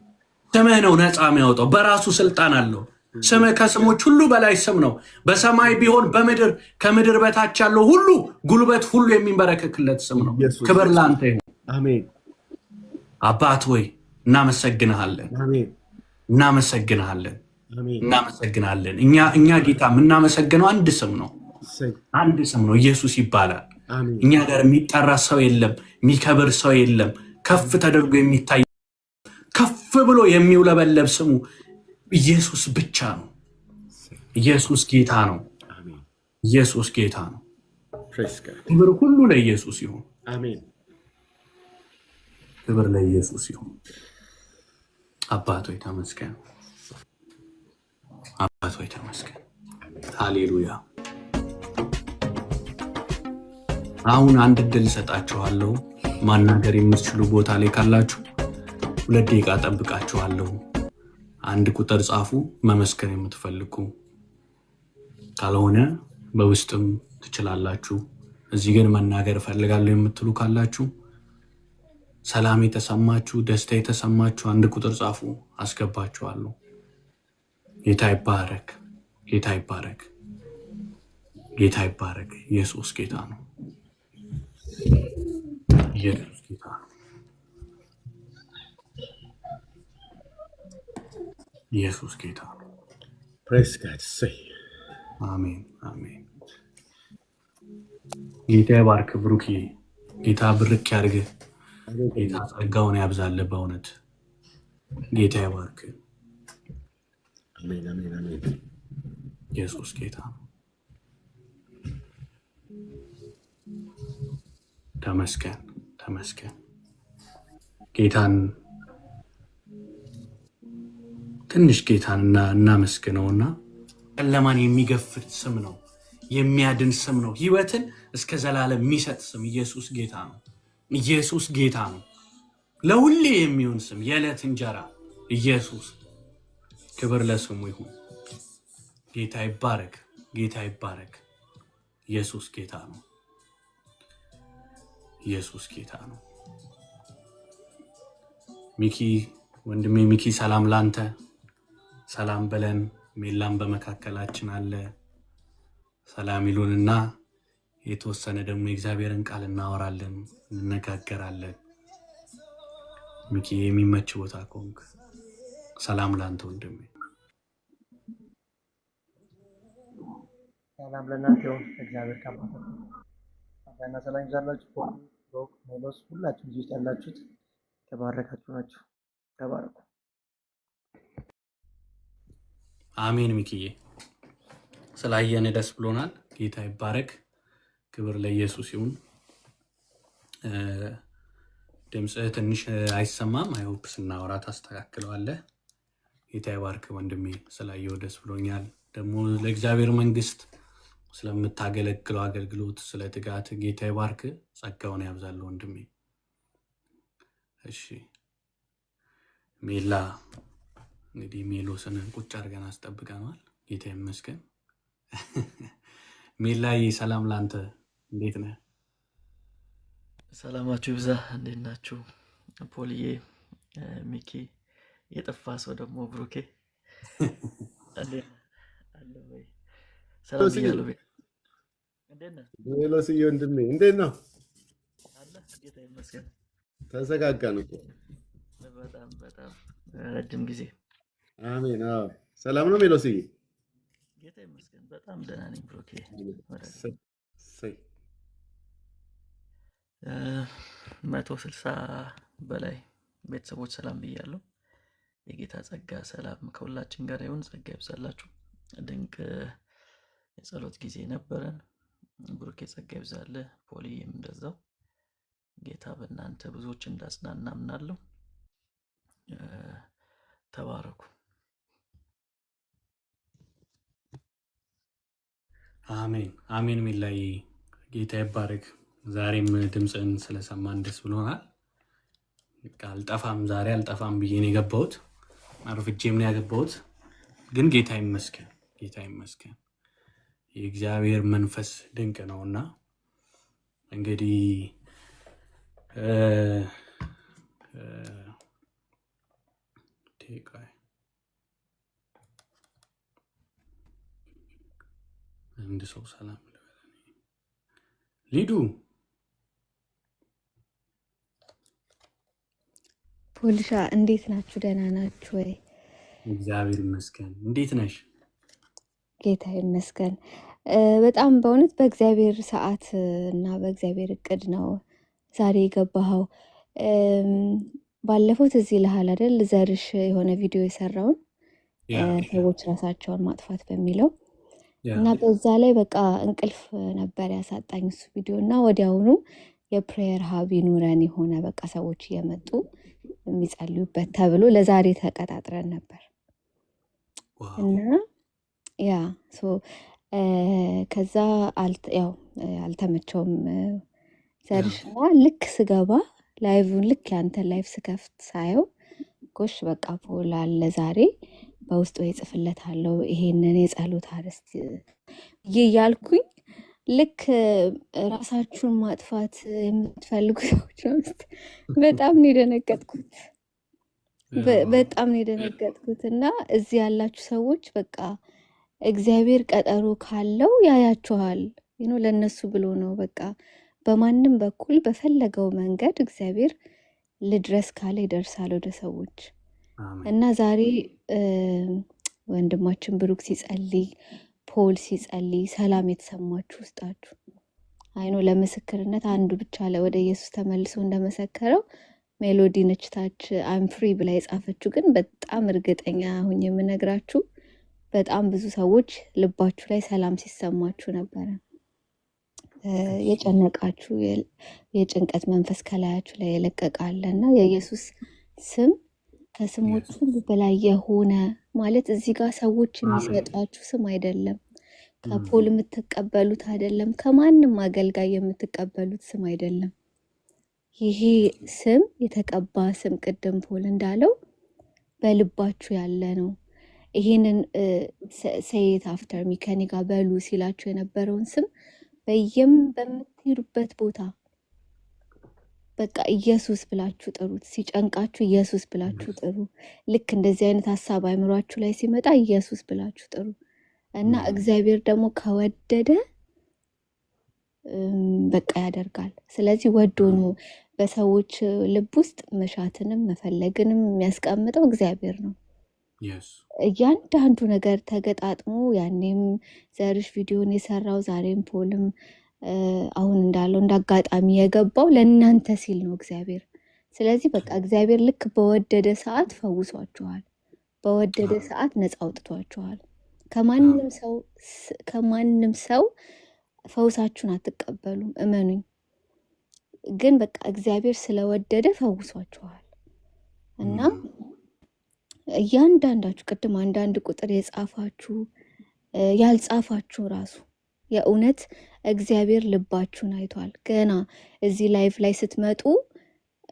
ስምህ ነው ነፃ የሚያወጣው። በራሱ ስልጣን አለው። ስምህ ከስሞች ሁሉ በላይ ስም ነው። በሰማይ ቢሆን በምድር ከምድር በታች ያለው ሁሉ ጉልበት ሁሉ የሚንበረከክለት ስም ነው። ኢየሱስ። ክብር ለአንተ ይሁን። አሜን። አባት ሆይ እናመሰግንሃለን፣ አሜን። እናመሰግንሃለን፣ አሜን። እናመሰግናለን። እኛ ጌታ የምናመሰግነው አንድ ስም ነው፣ ሳይ አንድ ስም ነው፣ ኢየሱስ ይባላል። አሜን። እኛ ጋር የሚጠራ ሰው የለም፣ የሚከብር ሰው የለም። ከፍ ተደርጎ የሚታይ፣ ከፍ ብሎ የሚውለበለብ ስሙ ኢየሱስ ብቻ ነው። ኢየሱስ ጌታ ነው። አሜን። ኢየሱስ ጌታ ነው። Praise God። ክብር ሁሉ ለኢየሱስ ይሁን። አሜን። ክብር ለኢየሱስ ይሁን። አባት ሆይ ተመስገን። አባት ሆይ ተመስገን። ሃሌሉያ። አሁን አንድ እድል እሰጣችኋለሁ። ማናገር የምትችሉ ቦታ ላይ ካላችሁ 2 ደቂቃ ጠብቃችኋለሁ። አንድ ቁጥር ጻፉ፣ መመስከር የምትፈልጉ። ካልሆነ በውስጥም ትችላላችሁ። እዚህ ግን መናገር እፈልጋለሁ የምትሉ ካላችሁ፣ ሰላም የተሰማችሁ፣ ደስታ የተሰማችሁ አንድ ቁጥር ጻፉ፣ አስገባችኋለሁ። ጌታ ይባረክ። ጌታ ይባረክ። ጌታ ይባረክ። ኢየሱስ ጌታ ነው። ኢየሱስ ጌታ ነው። ኢየሱስ ጌታ ነው። Praise God። ሳይ አሜን፣ አሜን። ጌታ ይባርክ። ብሩኪ፣ ጌታ ብርክ ያድርግህ። ጌታ ጸጋውን ያብዛልህ። በእውነት ጌታ ይባርክ። አሜን፣ አሜን፣ አሜን። ኢየሱስ ጌታ ነው። ተመስገን፣ ተመስገን። ጌታን ትንሽ ጌታን እናመስግነውና ጨለማን የሚገፍት ስም ነው። የሚያድን ስም ነው። ህይወትን እስከ ዘላለም የሚሰጥ ስም ኢየሱስ ጌታ ነው። ኢየሱስ ጌታ ነው። ለሁሌ የሚሆን ስም፣ የዕለት እንጀራ ኢየሱስ። ክብር ለስሙ ይሁን። ጌታ ይባረክ። ጌታ ይባረክ። ኢየሱስ ጌታ ነው። ኢየሱስ ጌታ ነው። ሚኪ፣ ወንድሜ ሚኪ፣ ሰላም ላንተ፣ ሰላም በለን። ሜላም በመካከላችን አለ። ሰላም ይሉንና የተወሰነ ደግሞ የእግዚአብሔርን ቃል እናወራለን፣ እንነጋገራለን። ሚኪ፣ የሚመች ቦታ ከሆንክ ሰላም ላንተ ወንድሜ። ሰላም ለእናንተ ይሁን። እግዚአብሔር ከአባታችን ጸጋና ሰላም ይብዛላችሁ። ፖል፣ ብሩክ፣ ሜሎስ ሁላችሁም እዚህ ውስጥ ያላችሁት የተባረካችሁ ናችሁ። ተባረኩ። አሜን። ሚኪዬ፣ ስላየን ደስ ብሎናል። ጌታ ይባረክ። ክብር ለኢየሱስ ይሁን። ድምፅህ ትንሽ አይሰማም። I hope ስናወራ ታስተካክለዋለህ። ጌታ ይባርክ ወንድሜ፣ ስላየው ደስ ብሎኛል። ደግሞ ለእግዚአብሔር መንግስት ስለምታገለግለው አገልግሎት፣ ስለ ትጋት ጌታ ይባርክ፣ ጸጋውን ያብዛል ወንድሜ። እሺ ሜላ፣ እንግዲህ ሜሎስን ቁጭ አድርገን አስጠብቀነዋል። ጌታ ይመስገን። ሜላዬ፣ ሰላም ላንተ፣ እንዴት ነህ? ሰላማችሁ ይብዛ። እንዴት ናችሁ? ፖልዬ፣ ሚኪ፣ የጠፋ ሰው ደግሞ ብሩኬ፣ እንዴት ነህ? አለ ወይ? ሰላም ብያለሁ። ቤት እንዴት ነህ? ሜሎስዬ ወንድሜ፣ እንዴት ነው? አለ፣ ጌታ ይመስገን። ተዘጋጋን እኮ። በጣም በጣም ረጅም ጊዜ። አሜን። አዎ። ሰላም ነው ሜሎስዬ? ጌታ ይመስገን፣ በጣም ደህና ነኝ ብሩኬ። እሰይ። 160 በላይ ቤተሰቦች ሰላም ብያለሁ። የጌታ ጸጋ ሰላም ከሁላችን ጋር ይሁን። ጸጋ ይብዛላችሁ። ድንቅ የጸሎት ጊዜ ነበረን። ብሩኬ፣ ጸጋ ይብዛልህ። ፖሊዬም እንደዛው። ጌታ በእናንተ ብዙዎች እንዳጽናና አምናለሁ። ተባረኩ። አሜን አሜን። ሜላዬ፣ ጌታ ይባረክ። ዛሬም ድምፅህን ስለሰማን ደስ ብሎናል። በቃ አልጠፋም፣ ዛሬ አልጠፋም ብዬ ነው የገባሁት። አርፍጄም ነው ያገባሁት። ግን ጌታ ይመስገን፣ ጌታ ይመስገን። የእግዚአብሔር መንፈስ ድንቅ ነውና እንግዲህ ቆይ፣ አንድ ሰው ሰላም ልበል። ሊዱ። ፖልሻ፣ እንዴት ናችሁ? ደህና ናችሁ ወይ? እግዚአብሔር ይመስገን። እንዴት ነሽ? ጌታ ይመስገን። በጣም በእውነት በእግዚአብሔር ሰዓት እና በእግዚአብሔር እቅድ ነው ዛሬ የገባኸው። ባለፈው ትዝ ይልሃል አይደል? ዘርሽ የሆነ ቪዲዮ የሰራውን ሰዎች ራሳቸውን ማጥፋት በሚለው እና በዛ ላይ በቃ እንቅልፍ ነበር ያሳጣኝ እሱ ቪዲዮ። እና ወዲያውኑ የ prayer hub ይኑረን፣ የሆነ በቃ ሰዎች እየመጡ የሚጸልዩበት ተብሎ ለዛሬ ተቀጣጥረን ነበር። እና yeah፣ so ከዛ ያው አልተመቸውም ዘርሽ። እና ልክ ስገባ live ን፣ ልክ ያንተን live ስከፍት ሳየው ጎሽ በቃ ፖል አለ ዛሬ፣ በውስጥ ወይ ጽፍለታለሁ ይሄንን የጸሎት አርዕስት ብዬ እያልኩኝ ልክ ራሳችሁን ማጥፋት የምትፈልጉ ሰዎች ነው፣ በጣም ነው የደነገጥኩት። በጣም ነው የደነገጥኩት። እና እዚህ ያላችሁ ሰዎች በቃ እግዚአብሔር ቀጠሮ ካለው ያያችኋል። ለእነሱ ብሎ ነው። በቃ በማንም በኩል በፈለገው መንገድ እግዚአብሔር ልድረስ ካለ ይደርሳል ወደ ሰዎች። እና ዛሬ ወንድማችን ብሩክ ሲጸልይ፣ ፖል ሲጸልይ ሰላም የተሰማችሁ ውስጣችሁ፣ I know ለምስክርነት አንዱ ብቻ ወደ ኢየሱስ ተመልሶ እንደመሰከረው ሜሎዲ ነች ታች "I'm free" ብላ የጻፈችው። ግን በጣም እርግጠኛ ሁኜ የምነግራችሁ በጣም ብዙ ሰዎች ልባችሁ ላይ ሰላም ሲሰማችሁ ነበረ። የጨነቃችሁ የጭንቀት መንፈስ ከላያችሁ ላይ የለቀቃለ። እና የኢየሱስ ስም ከስሞች ሁሉ በላይ የሆነ ማለት እዚህ ጋር ሰዎች የሚሰጧችሁ ስም አይደለም። ከፖል የምትቀበሉት አይደለም። ከማንም አገልጋይ የምትቀበሉት ስም አይደለም። ይሄ ስም የተቀባ ስም፣ ቅድም ፖል እንዳለው በልባችሁ ያለ ነው። ይሄንን "say it after me"፣ ከኔ ጋር በሉ ሲላችሁ የነበረውን ስም በየም በምትሄዱበት ቦታ በቃ ኢየሱስ ብላችሁ ጥሩት። ሲጨንቃችሁ ኢየሱስ ብላችሁ ጥሩ። ልክ እንደዚህ አይነት ሀሳብ አይምሯችሁ ላይ ሲመጣ ኢየሱስ ብላችሁ ጥሩ። እና እግዚአብሔር ደግሞ ከወደደ በቃ ያደርጋል። ስለዚህ ወዶ ነው። በሰዎች ልብ ውስጥ መሻትንም መፈለግንም የሚያስቀምጠው እግዚአብሔር ነው። እያንዳንዱ ነገር ተገጣጥሞ ያኔም ዘርሽ ቪዲዮን የሰራው፣ ዛሬም ፖልም አሁን እንዳለው እንደ አጋጣሚ የገባው ለእናንተ ሲል ነው እግዚአብሔር። ስለዚህ በቃ እግዚአብሔር ልክ በወደደ ሰዓት ፈውሷችኋል፣ በወደደ ሰዓት ነፃ አውጥቷችኋል። ከማንም ሰው ፈውሳችሁን አትቀበሉም፣ እመኑኝ። ግን በቃ እግዚአብሔር ስለወደደ ፈውሷችኋል። እና እያንዳንዳችሁ ቅድም አንዳንድ ቁጥር የጻፋችሁ፣ ያልጻፋችሁ ራሱ የእውነት እግዚአብሔር ልባችሁን አይቷል። ገና እዚህ live ላይ ስትመጡ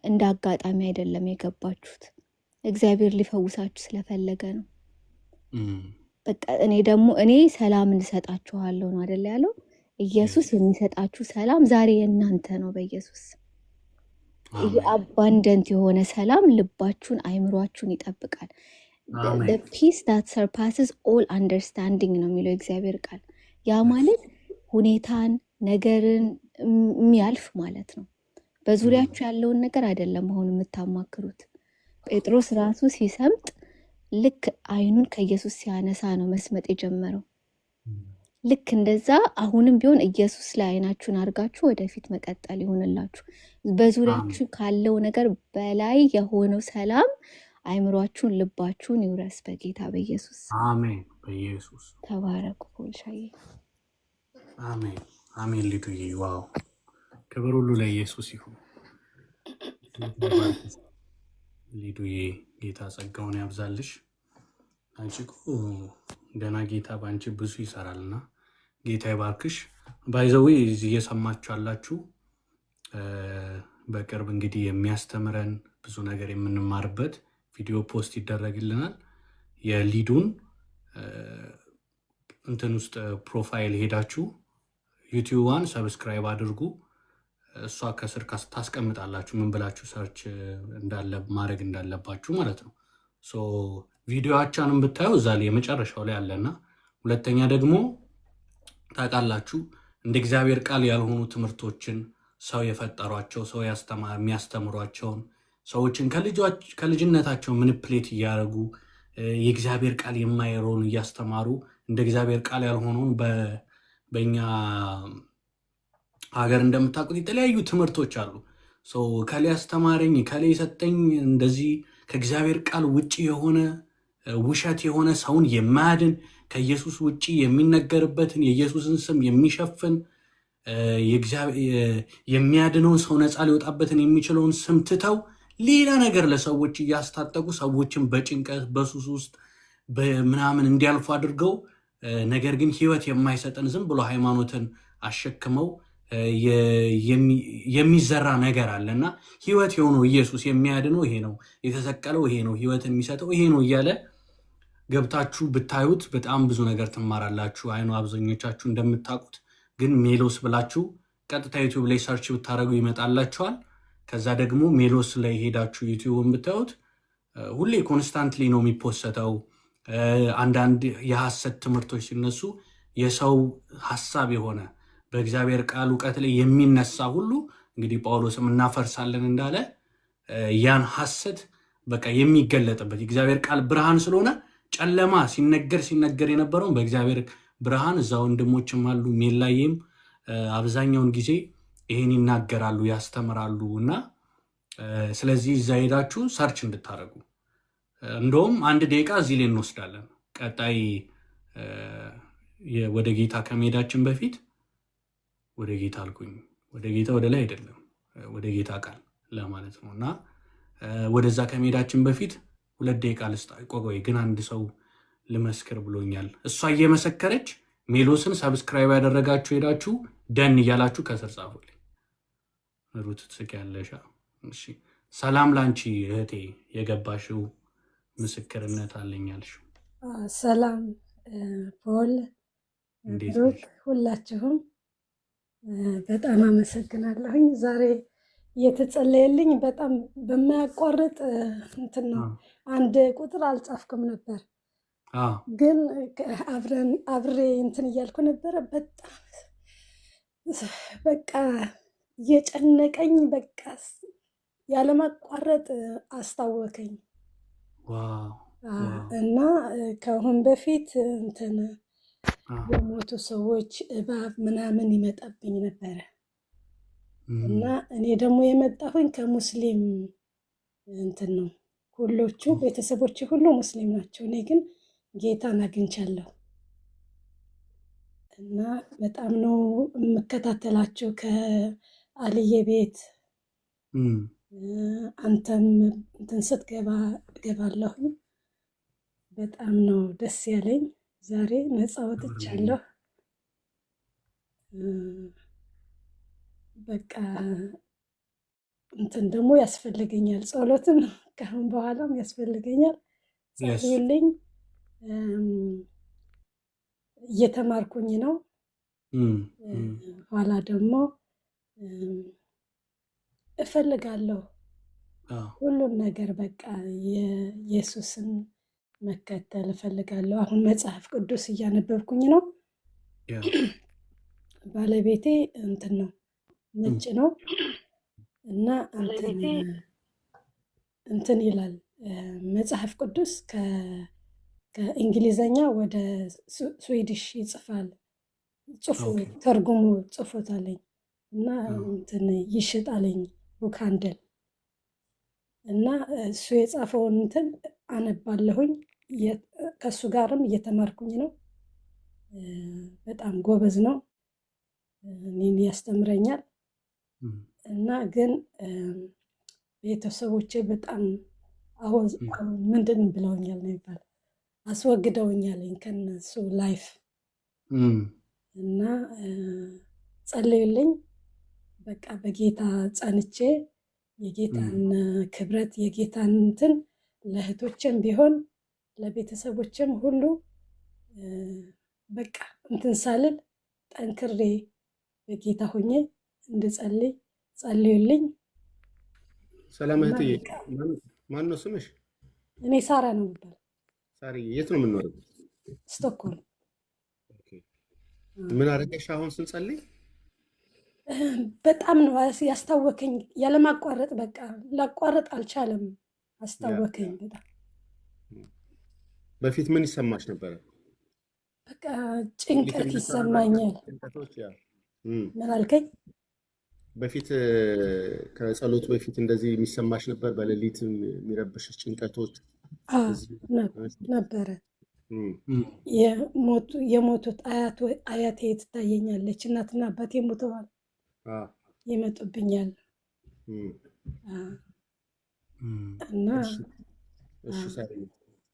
እንደ አጋጣሚ አይደለም የገባችሁት፣ እግዚአብሔር ሊፈውሳችሁ ስለፈለገ ነው። በቃ እኔ ደግሞ እኔ ሰላምን እሰጣችኋለሁ ነው አይደል ያለው? ኢየሱስ የሚሰጣችሁ ሰላም ዛሬ የእናንተ ነው። በኢየሱስ ይሄ abundant የሆነ ሰላም ልባችሁን አይምሯችሁን ይጠብቃል። Peace that surpasses all understanding ነው የሚለው የእግዚአብሔር ቃል። ያ ማለት ሁኔታን፣ ነገርን የሚያልፍ ማለት ነው። በዙሪያችሁ ያለውን ነገር አይደለም አሁን የምታማክሩት። ጴጥሮስ ራሱ ሲሰምጥ ልክ አይኑን ከኢየሱስ ሲያነሳ ነው መስመጥ የጀመረው። ልክ እንደዛ አሁንም ቢሆን ኢየሱስ ላይ አይናችሁን አድርጋችሁ ወደፊት መቀጠል ይሆንላችሁ። በዙሪያችሁ ካለው ነገር በላይ የሆነው ሰላም አይምሯችሁን፣ ልባችሁን ይውረስ በጌታ በኢየሱስ። አሜን። በኢየሱስ። ተባረኩ። ፖልሻዬ። አሜን አሜን። ሊዱዬ፣ wow፣ ክብር ሁሉ ለኢየሱስ ይሁን። ሊዱዬ፣ ጌታ ጸጋውን ያብዛልሽ። አንቺ እኮ ገና ጌታ በአንቺ ብዙ ይሰራልና ጌታ ይባርክሽ። By the way፣ እዚህ እየሰማችሁ ያላችሁ በቅርብ እንግዲህ የሚያስተምረን፣ ብዙ ነገር የምንማርበት ቪዲዮ post ይደረግልናል። የሊዱን እንትን ውስጥ profile ሄዳችሁ ዩቲዩቧን subscribe አድርጉ። እሷ ከስር ታስቀምጣላችሁ ምን ብላችሁ search እንዳለ ማድረግ እንዳለባችሁ ማለት ነው። So ቪዲዮዋቿንም ብታዩ እዛ ላይ የመጨረሻው ላይ አለና፣ ሁለተኛ ደግሞ ታውቃላችሁ እንደ እግዚአብሔር ቃል ያልሆኑ ትምህርቶችን፣ ሰው የፈጠሯቸው፣ ሰው የሚያስተምሯቸውን፣ ሰዎችን ከልጅነታቸው manipulate እያደረጉ የእግዚአብሔር ቃል የማይለውን እያስተማሩ፣ እንደ እግዚአብሔር ቃል ያልሆነውን፣ በእኛ ሀገር እንደምታውቁት የተለያዩ ትምህርቶች አሉ። So እከሌ ያስተማረኝ፣ እከሌ የሰጠኝ፣ እንደዚህ ከእግዚአብሔር ቃል ውጭ የሆነ፣ ውሸት የሆነ፣ ሰውን የማያድን፣ ከኢየሱስ ውጭ የሚነገርበትን፣ የኢየሱስን ስም የሚሸፍን፣ የሚያድነውን፣ ሰው ነፃ ሊወጣበትን የሚችለውን ስም ትተው ሌላ ነገር ለሰዎች እያስታጠቁ፣ ሰዎችን በጭንቀት፣ በሱስ ውስጥ በምናምን እንዲያልፉ አድርገው፣ ነገር ግን ሕይወት የማይሰጠን ዝም ብሎ ሃይማኖትን አሸክመው የሚዘራ ነገር አለ። እና ሕይወት የሆነው ኢየሱስ፣ የሚያድነው ይሄ ነው፣ የተሰቀለው ይሄ ነው፣ ሕይወትን የሚሰጠው ይሄ ነው እያለ ገብታችሁ ብታዩት በጣም ብዙ ነገር ትማራላችሁ። I know አብዛኞቻችሁ እንደምታውቁት፣ ግን ሜሎስ ብላችሁ ቀጥታ ዩቲዩብ ላይ search ብታደርጉ ይመጣላችኋል። ከዛ ደግሞ ሜሎስ ላይ ሄዳችሁ ዩቲዩብን ብታዩት ሁሌ constantly ነው የሚፖሰተው። አንዳንድ የሐሰት ትምህርቶች ሲነሱ፣ የሰው ሀሳብ የሆነ፣ በእግዚአብሔር ቃል እውቀት ላይ የሚነሳ ሁሉ፣ እንግዲህ ጳውሎስም እናፈርሳለን እንዳለ፣ ያን ሐሰት በቃ የሚገለጥበት፣ የእግዚአብሔር ቃል ብርሃን ስለሆነ ጨለማ ሲነገር ሲነገር የነበረውን በእግዚአብሔር ብርሃን፣ እዛ ወንድሞችም አሉ፣ ሜላዬም አብዛኛውን ጊዜ ይሄን ይናገራሉ፣ ያስተምራሉ። እና ስለዚህ እዛ ሄዳችሁ search እንድታደርጉ፣ እንደውም አንድ ደቂቃ እዚህ ላይ እንወስዳለን። ቀጣይ ወደ ጌታ ከመሄዳችን በፊት፣ ወደ ጌታ አልኩኝ፣ ወደ ጌታ ወደ ላይ አይደለም፣ ወደ ጌታ ቃል ለማለት ነው። እና ወደዛ ከመሄዳችን በፊት 2 ደቂቃ ልስጥ። ቆይ ግን አንድ ሰው ልመስክር ብሎኛል። እሷ እየመሰከረች ሜሎስን subscribe ያደረጋችሁ ሄዳችሁ done እያላችሁ ከስር ጻፉልኝ። ሩት ትስቂያለሽ። እሺ፣ ሰላም ላንቺ እህቴ፣ የገባሽው ምስክርነት አለኝ ያልሽው። ሰላም ፖል፣ እንዴት ብሩክ፣ ነሽ? ሁላችሁም በጣም አመሰግናለሁኝ። ዛሬ እየተጸለየልኝ በጣም በማያቋርጥ እንትን ነው። አንድ ቁጥር አልጻፍኩም ነበር፣ ግን አብረን አብሬ እንትን እያልኩ ነበረ። በጣም በቃ እየጨነቀኝ በቃ ያለማቋረጥ አስታወከኝ። Wow wow። እና ከአሁን በፊት እንትን የሞቱ ሰዎች እባብ ምናምን ይመጣብኝ ነበረ። እና እኔ ደግሞ የመጣሁኝ ከሙስሊም እንትን ነው። ሁሎቹ ቤተሰቦቼ ሁሉ ሙስሊም ናቸው። እኔ ግን ጌታን አግኝቻለሁ እና በጣም ነው የምከታተላቸው ከአልዬ ቤት። አንተም እንትን ስትገባ እገባለሁ። በጣም ነው ደስ ያለኝ። ዛሬ ነፃ ወጥቻለሁ። በቃ እንትን ደግሞ ያስፈልገኛል፣ ጸሎትም ከአሁን በኋላም ያስፈልገኛል። ጸልዩልኝ። እየተማርኩኝ ነው። ኋላ ደግሞ እፈልጋለሁ ሁሉን ነገር፣ በቃ የኢየሱስን መከተል እፈልጋለሁ። አሁን መጽሐፍ ቅዱስ እያነበብኩኝ ነው። ባለቤቴ እንትን ነው፣ ነጭ ነው፣ እና እንትን ይላል፣ መጽሐፍ ቅዱስ ከእንግሊዘኛ ወደ Swedish ይጽፋል። ጽፎ ተርጉሞ ጽፎታለኝ እና እንትን ይሸጣለኝ bokhandel፣ እና እሱ የጻፈውን እንትን አነባለሁኝ። ከእሱ ጋርም እየተማርኩኝ ነው። በጣም ጎበዝ ነው። እኔን ያስተምረኛል። እና ግን ቤተሰቦቼ በጣም ምንድን ብለውኛል ነው የሚባለው፣ አስወግደውኛል ከነሱ life። እና ጸልዩልኝ። በቃ በጌታ ጸንቼ የጌታን ክብረት የጌታን እንትን ለእህቶችም ቢሆን ለቤተሰቦችም ሁሉ በቃ እንትን ሳልል ጠንክሬ በጌታ ሆኜ እንድጸልይ ጸልዩልኝ። ሰላም እህትዬ፣ ማን ነው ስምሽ? እኔ ሳራ ነው የምባለው። ሳሪ፣ የት ነው የምንኖረው? ስቶክሆልም። ምን አደረገሽ አሁን ስንጸልይ? በጣም ነው ያስታወከኝ፣ ያለማቋረጥ በቃ ላቋረጥ አልቻለም። አስታወከኝ በጣም። በፊት ምን ይሰማሽ ነበረ? በቃ ጭንቀት ይሰማኛል። ምን አልከኝ? በፊት ከጸሎት በፊት እንደዚህ የሚሰማሽ ነበር? በሌሊት የሚረብሽሽ ጭንቀቶች ነበረ። የሞቱት አያቴ ትታየኛለች። እናትና አባቴ ሞተዋል፣ ይመጡብኛል እና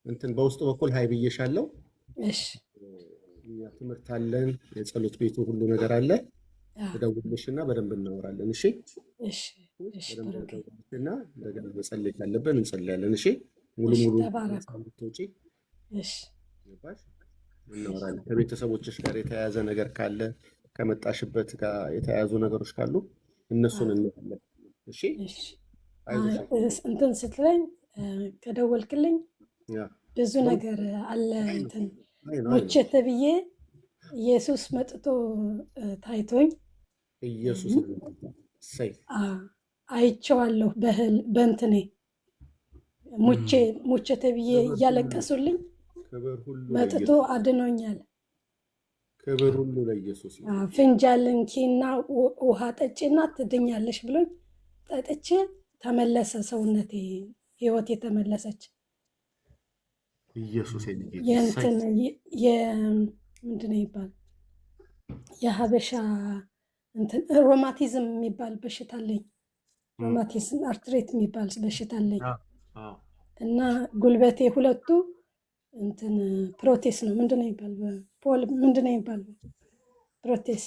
እንትን በውስጥ በኩል hi ብዬሻለሁ። እሺ። እኛ ትምህርት አለን፣ የጸሎት ቤቱ ሁሉ ነገር አለ። እደውልልሽና በደንብ እናወራለን። እሺ። እሺ፣ እሺ። እና እንደገና መጸለይ ካለብን እንጸልያለን። እሺ። ሙሉ ሙሉ ውጪ እናወራለን። ከቤተሰቦችሽ ጋር የተያያዘ ነገር ካለ፣ ከመጣሽበት ጋር የተያያዙ ነገሮች ካሉ እነሱን እናያለን። እሺ። እንትን ስትለኝ ከደወልክልኝ ብዙ ነገር አለ። እንትን ሞቼ ተብዬ ኢየሱስ መጥቶ ታይቶኝ ኢየሱስ አይቼዋለሁ። በእንትኔ ሙቼ ሙቼ ተብዬ እያለቀሱልኝ መጥቶ አድኖኛል። ክብር ሁሉ ለኢየሱስ። ፍንጃል እንኪና ውሃ ጠጪና ትድኛለሽ ብሎኝ ጠጥቼ ተመለሰ ሰውነቴ፣ ህይወቴ ተመለሰች። ኢየሱስ። የእንትን ምንድን ነው ይባል፣ የሀበሻ እንትን rheumatism የሚባል በሽታ አለኝ። Rheumatism arthritis የሚባል በሽታ አለኝ እና ጉልበቴ ሁለቱ እንትን ፕሮቴስ ነው፣ ምንድን ነው ይባል ፖል፣ ምንድን ነው ይባል፣ ፕሮቴስ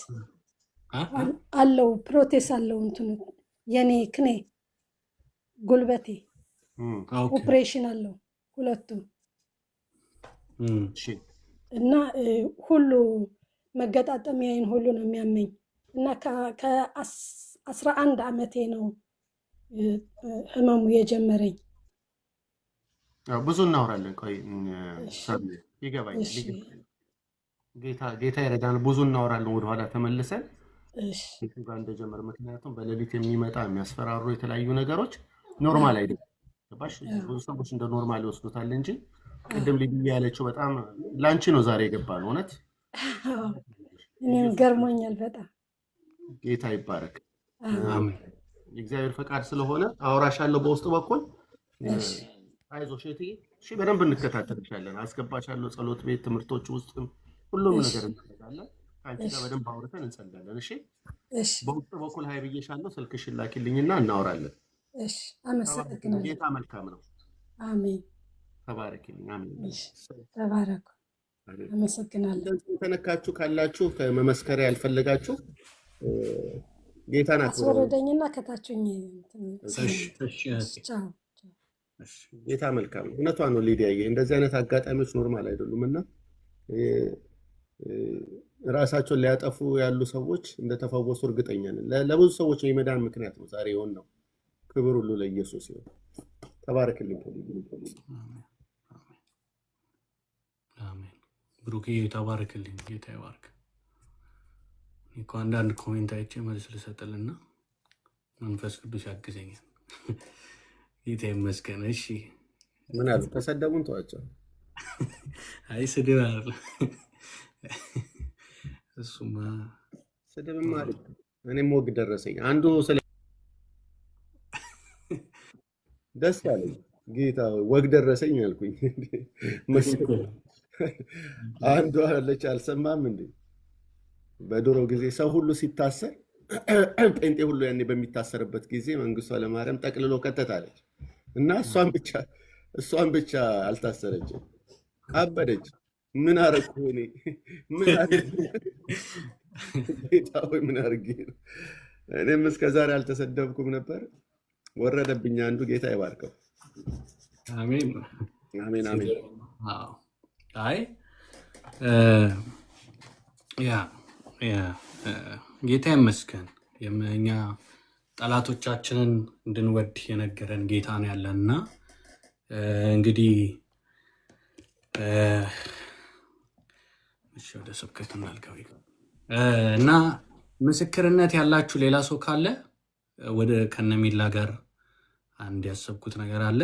አለው፣ ፕሮቴስ አለው እንትኑ የኔ knä ጉልበቴ ኦፕሬሽን አለው ሁለቱ እና ሁሉ መገጣጠሚያዬን ሁሉ ነው የሚያመኝ እና ከ11 ዓመቴ ነው ህመሙ የጀመረኝ። ብዙ እናወራለን። ቆይ ይገባኛል። ጌታ ይረዳን። ብዙ እናወራለን ወደኋላ ተመልሰን ጋር እንደጀመር፣ ምክንያቱም በሌሊት የሚመጣ የሚያስፈራሩ የተለያዩ ነገሮች Normal አይደለም። ገባሽ? ብዙ ሰዎች እንደ normal ይወስዱታል እንጂ ቅድም ልዩ ያለችው በጣም ላንቺ ነው ዛሬ የገባ ነው። እውነት እኔም ገርሞኛል በጣም። ጌታ ይባረክ። አሜን። የእግዚአብሔር ፈቃድ ስለሆነ አወራሻለሁ በውስጥ በኩል። አይዞሽ እህትዬ። እሺ፣ በደንብ እንከታተልሻለን። አስገባሻለሁ ጸሎት ቤት ትምህርቶች ውስጥም ሁሉም ነገር እናደርጋለን። ከአንቺ ጋር በደንብ አውርተን እንጸልያለን። እሺ፣ በውስጥ በኩል hi ብዬሻለሁ። ስልክሽን ላኪልኝና እናወራለን። እሺ፣ አመሰግናለሁ። ጌታ መልካም ነው። አሜን። ተባረኪልኝ። አሜን። ተባረኩ። አመሰግናለሁ። የተነካችሁ ካላችሁ ከመመስከሪያ ያልፈለጋችሁ ጌታን አክብሩ። አስወረደኝና ከታችኝ። ቻው። ጌታ መልካም ነው። እውነቷን ነው ሊዲያዬ። እንደዚህ አይነት አጋጣሚዎች normal አይደሉም እና ራሳቸውን ሊያጠፉ ያሉ ሰዎች እንደተፈወሱ እርግጠኛ ነን። ለብዙ ሰዎች የመዳን ምክንያት ነው ዛሬ የሆን ነው። ክብር ሁሉ ለኢየሱስ ይሁን። ተባረክልኝ። አሜን። ብሩኬ ተባረክልኝ። ጌታ ይባርክ። እኮ አንዳንድ comment አይቼ መልስ ልሰጥልና መንፈስ ቅዱስ ያግዘኛል። ጌታ ይመስገን። እሺ። ምን አሉ? ከሰደቡን ተዋቸው። አይ፣ ስድብ አይደለም እሱማ። ስድብማ አሪፍ። እኔም ወግ ደረሰኝ። አንዱ ስለ ደስ አለኝ። ጌታ ሆይ ወግ ደረሰኝ አልኩኝ። አንዷ አለች፣ አልሰማም እንዴ? በድሮ ጊዜ ሰው ሁሉ ሲታሰር፣ ጴንጤ ሁሉ ያኔ በሚታሰርበት ጊዜ መንግስቱ ኃይለማርያም ጠቅልሎ ከተታለች እና እሷን ብቻ አልታሰረችም። አበደች። ምን አረግኩ እኔ? ምን አረግኩ? ጌታ ሆይ ምን አድርጌ ነው? እኔም እስከ ዛሬ አልተሰደብኩም ነበር። ወረደብኝ አንዱ። ጌታ ይባርከው። አሜን። አሜን አሜን። አዎ። አይ፣ yeah yeah ጌታ ይመስገን። እኛ ጠላቶቻችንን እንድንወድ የነገረን ጌታ ነው ያለን እና እንግዲህ እሺ፣ ወደ ስብከት እናልገው እና ምስክርነት ያላችሁ ሌላ ሰው ካለ ወደ ከነሚላ ጋር አንድ ያሰብኩት ነገር አለ።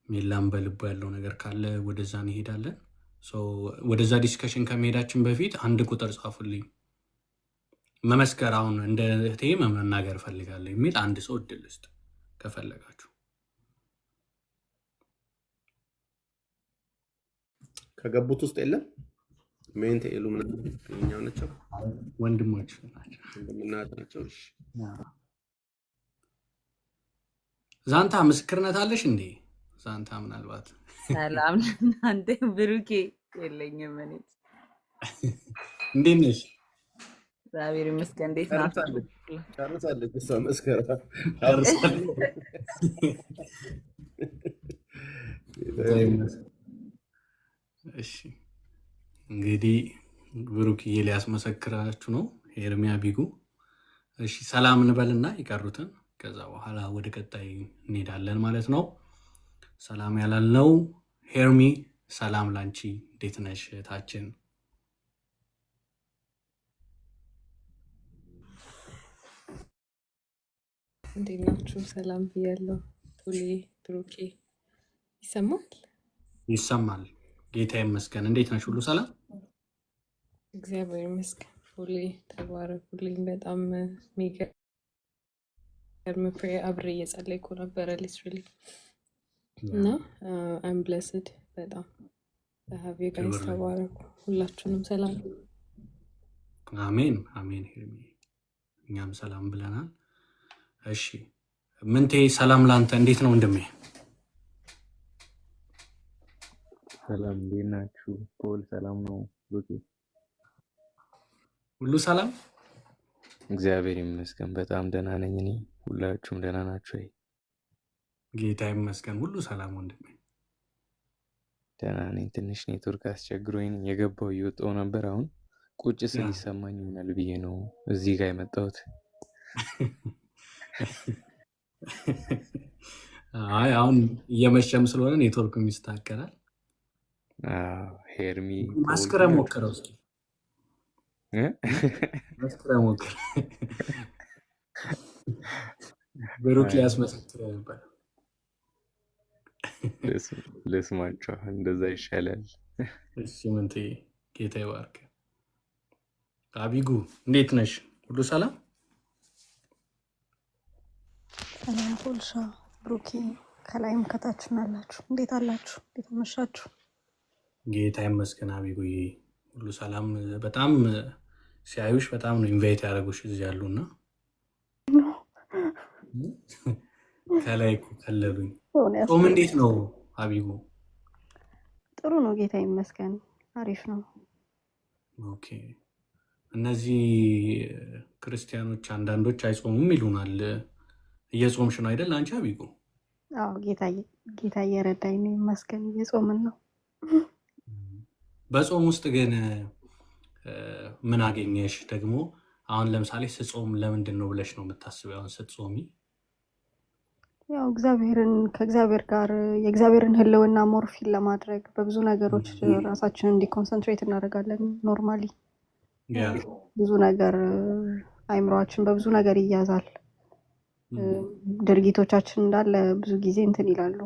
ሚላም በልቡ ያለው ነገር ካለ ወደዛ እንሄዳለን። So ወደዛ discussion ከመሄዳችን በፊት አንድ ቁጥር ጻፉልኝ። መመስከር አሁን እንደ እህቴ መናገር እፈልጋለሁ የሚል አንድ ሰው እድል ልስጥ ከፈለጋችሁ። ከገቡት ውስጥ የለም። ሜንት ኤሉ ምናምን የኛው ናቸው። ወንድሞች ናቸው። ወንድምና እህት ናቸው። እሺ። ዛንታ ምስክርነት አለሽ እንዴ? ዛንታ ምናልባት ሰላም ለእናንተ። ብሩኬ፣ የለኝም እኔ። እንዴት ነሽ? እግዚአብሔር ይመስገን። እንዴት ናችሁ? ጨርሳለች ጨርሳለች። እሷ መስከራ ጨርሳለች። እሺ፣ እንግዲህ ብሩክዬ ሊያስመሰክራችሁ ነው። ኤርሚያ ቢጉ። እሺ፣ ሰላም እንበልና የቀሩትን ከዛ በኋላ ወደ ቀጣይ እንሄዳለን ማለት ነው። ሰላም ያላልነው ሄርሚ፣ ሰላም ላንቺ፣ እንዴት ነሽ እህታችን? እንዴት ናችሁ? ሰላም ብያለሁ። ቶሌ፣ ብሩኬ፣ ይሰማል? ይሰማል። ጌታ ይመስገን። እንዴት ነሽ? ሁሉ ሰላም? እግዚአብሔር ይመስገን። ቶሌ ተባረኩልኝ። በጣም የሚገርም prayer አብሬ እየጸለይኩ ነበረ literally እና I'm blessed በጣም have you guys። ክብር ለጌታ። ተባረኩ። ሁላችሁንም ሰላም። አሜን አሜን። ሄርሚ፣ እኛም ሰላም ብለናል። እሺ ምንቴ፣ ሰላም ላንተ። እንዴት ነው ወንድሜ? ሰላም፣ እንዴት ናችሁ? ፖል፣ ሰላም ነው? ብሩኬ? ሁሉ ሰላም? እግዚአብሔር ይመስገን በጣም ደህና ነኝ እኔ። ሁላችሁም ደህና ናችሁ ወይ? ጌታ ይመስገን፣ ሁሉ ሰላም ወንድሜ። ደህና ነኝ። ትንሽ ኔትወርክ አስቸግሮኝ የገባው እየወጣው ነበር። አሁን ቁጭ ስል ይሰማኝ ይሆናል ብዬ ነው እዚህ ጋር የመጣሁት። አይ፣ አሁን እየመሸም ስለሆነ ኔትወርክም ይስተካከላል። አዎ፣ ሄርሚ፣ ፖል መስክረ ሁላችሁ ሞክረው እስኪ። እ? መስክረ ሞክር። ብሩክ አይ፣ ሊያስመሰክር ነበር። ልስማቸው፣ እንደዛ ይሻላል። እሺ ምንትዬ፣ ጌታ ይባርክ። አቢጉ እንዴት ነሽ? ሁሉ ሰላም? ሰላም ፖልሻ፣ ብሩኪ፣ ከላይም ከታችም ያላችሁ እንዴት አላችሁ? እንዴት አመሻችሁ? ጌታ ይመስገን አቢጉዬ፣ ሁሉ ሰላም። በጣም ሲያዩሽ በጣም ነው invite ያደረጉሽ እዚህ ያሉና ከላይ እኮ ከለሉኝ። ሆነ ጾም እንዴት ነው አቢጉ? ጥሩ ነው፣ ጌታ ይመስገን፣ አሪፍ ነው። Okay። እነዚህ ክርስቲያኖች አንዳንዶች አይጾሙም ይሉናል። እየጾምሽ ነው አይደል አንቺ አቢጉ? አዎ ጌታ እየረዳኝ ነው፣ ይመስገን፣ እየጾምን ነው። በጾም ውስጥ ግን ምን አገኘሽ? ደግሞ አሁን ለምሳሌ ስጾም ለምንድን ነው ብለሽ ነው የምታስቢው? አሁን ስትጾሚ ያው እግዚአብሔርን ከእግዚአብሔር ጋር የእግዚአብሔርን ሕልውና more feel ለማድረግ በብዙ ነገሮች ራሳችንን እንዲ concentrate እናደርጋለን። Normally ብዙ ነገር አይምሯችን በብዙ ነገር ይያዛል። ድርጊቶቻችን እንዳለ ብዙ ጊዜ እንትን ይላሉ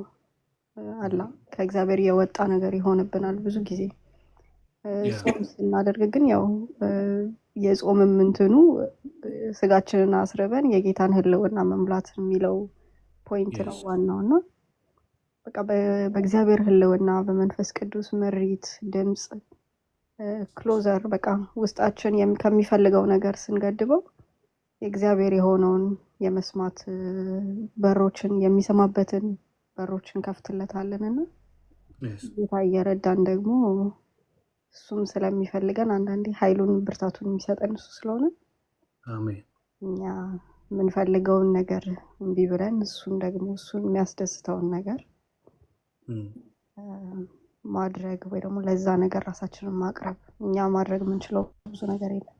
አላ ከእግዚአብሔር የወጣ ነገር ይሆንብናል ብዙ ጊዜ። ጾም ስናደርግ ግን ያው የጾምም እንትኑ ስጋችንን አስርበን የጌታን ሕልውና መሙላት የሚለው point ነው ዋናው። እና በቃ በእግዚአብሔር ሕልውና በመንፈስ ቅዱስ ምሪት ድምፅ closer በቃ ውስጣችን ከሚፈልገው ነገር ስንገድበው የእግዚአብሔር የሆነውን የመስማት በሮችን የሚሰማበትን በሮችን ከፍትለታለን። እና ጌታ እየረዳን ደግሞ እሱም ስለሚፈልገን አንዳንዴ ኃይሉን ብርታቱን የሚሰጠን እሱ ስለሆነ አሜን። እኛ የምንፈልገውን ነገር እምቢ ብለን እሱን ደግሞ እሱን የሚያስደስተውን ነገር ማድረግ ወይ ደግሞ ለዛ ነገር ራሳችንን ማቅረብ። እኛ ማድረግ የምንችለው ብዙ ነገር የለም፣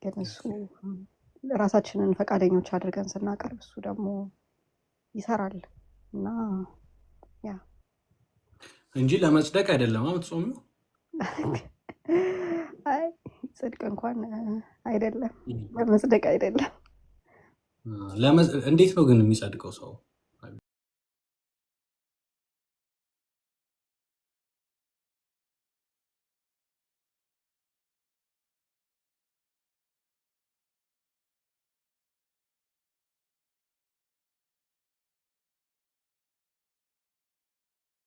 ግን እሱ ራሳችንን ፈቃደኞች አድርገን ስናቀርብ እሱ ደግሞ ይሰራል። እና ያ እንጂ ለመጽደቅ አይደለም የምትጾሚው? አይ ጽድቅ እንኳን አይደለም፣ ለመጽደቅ አይደለም። እንዴት ነው ግን የሚጸድቀው ሰው?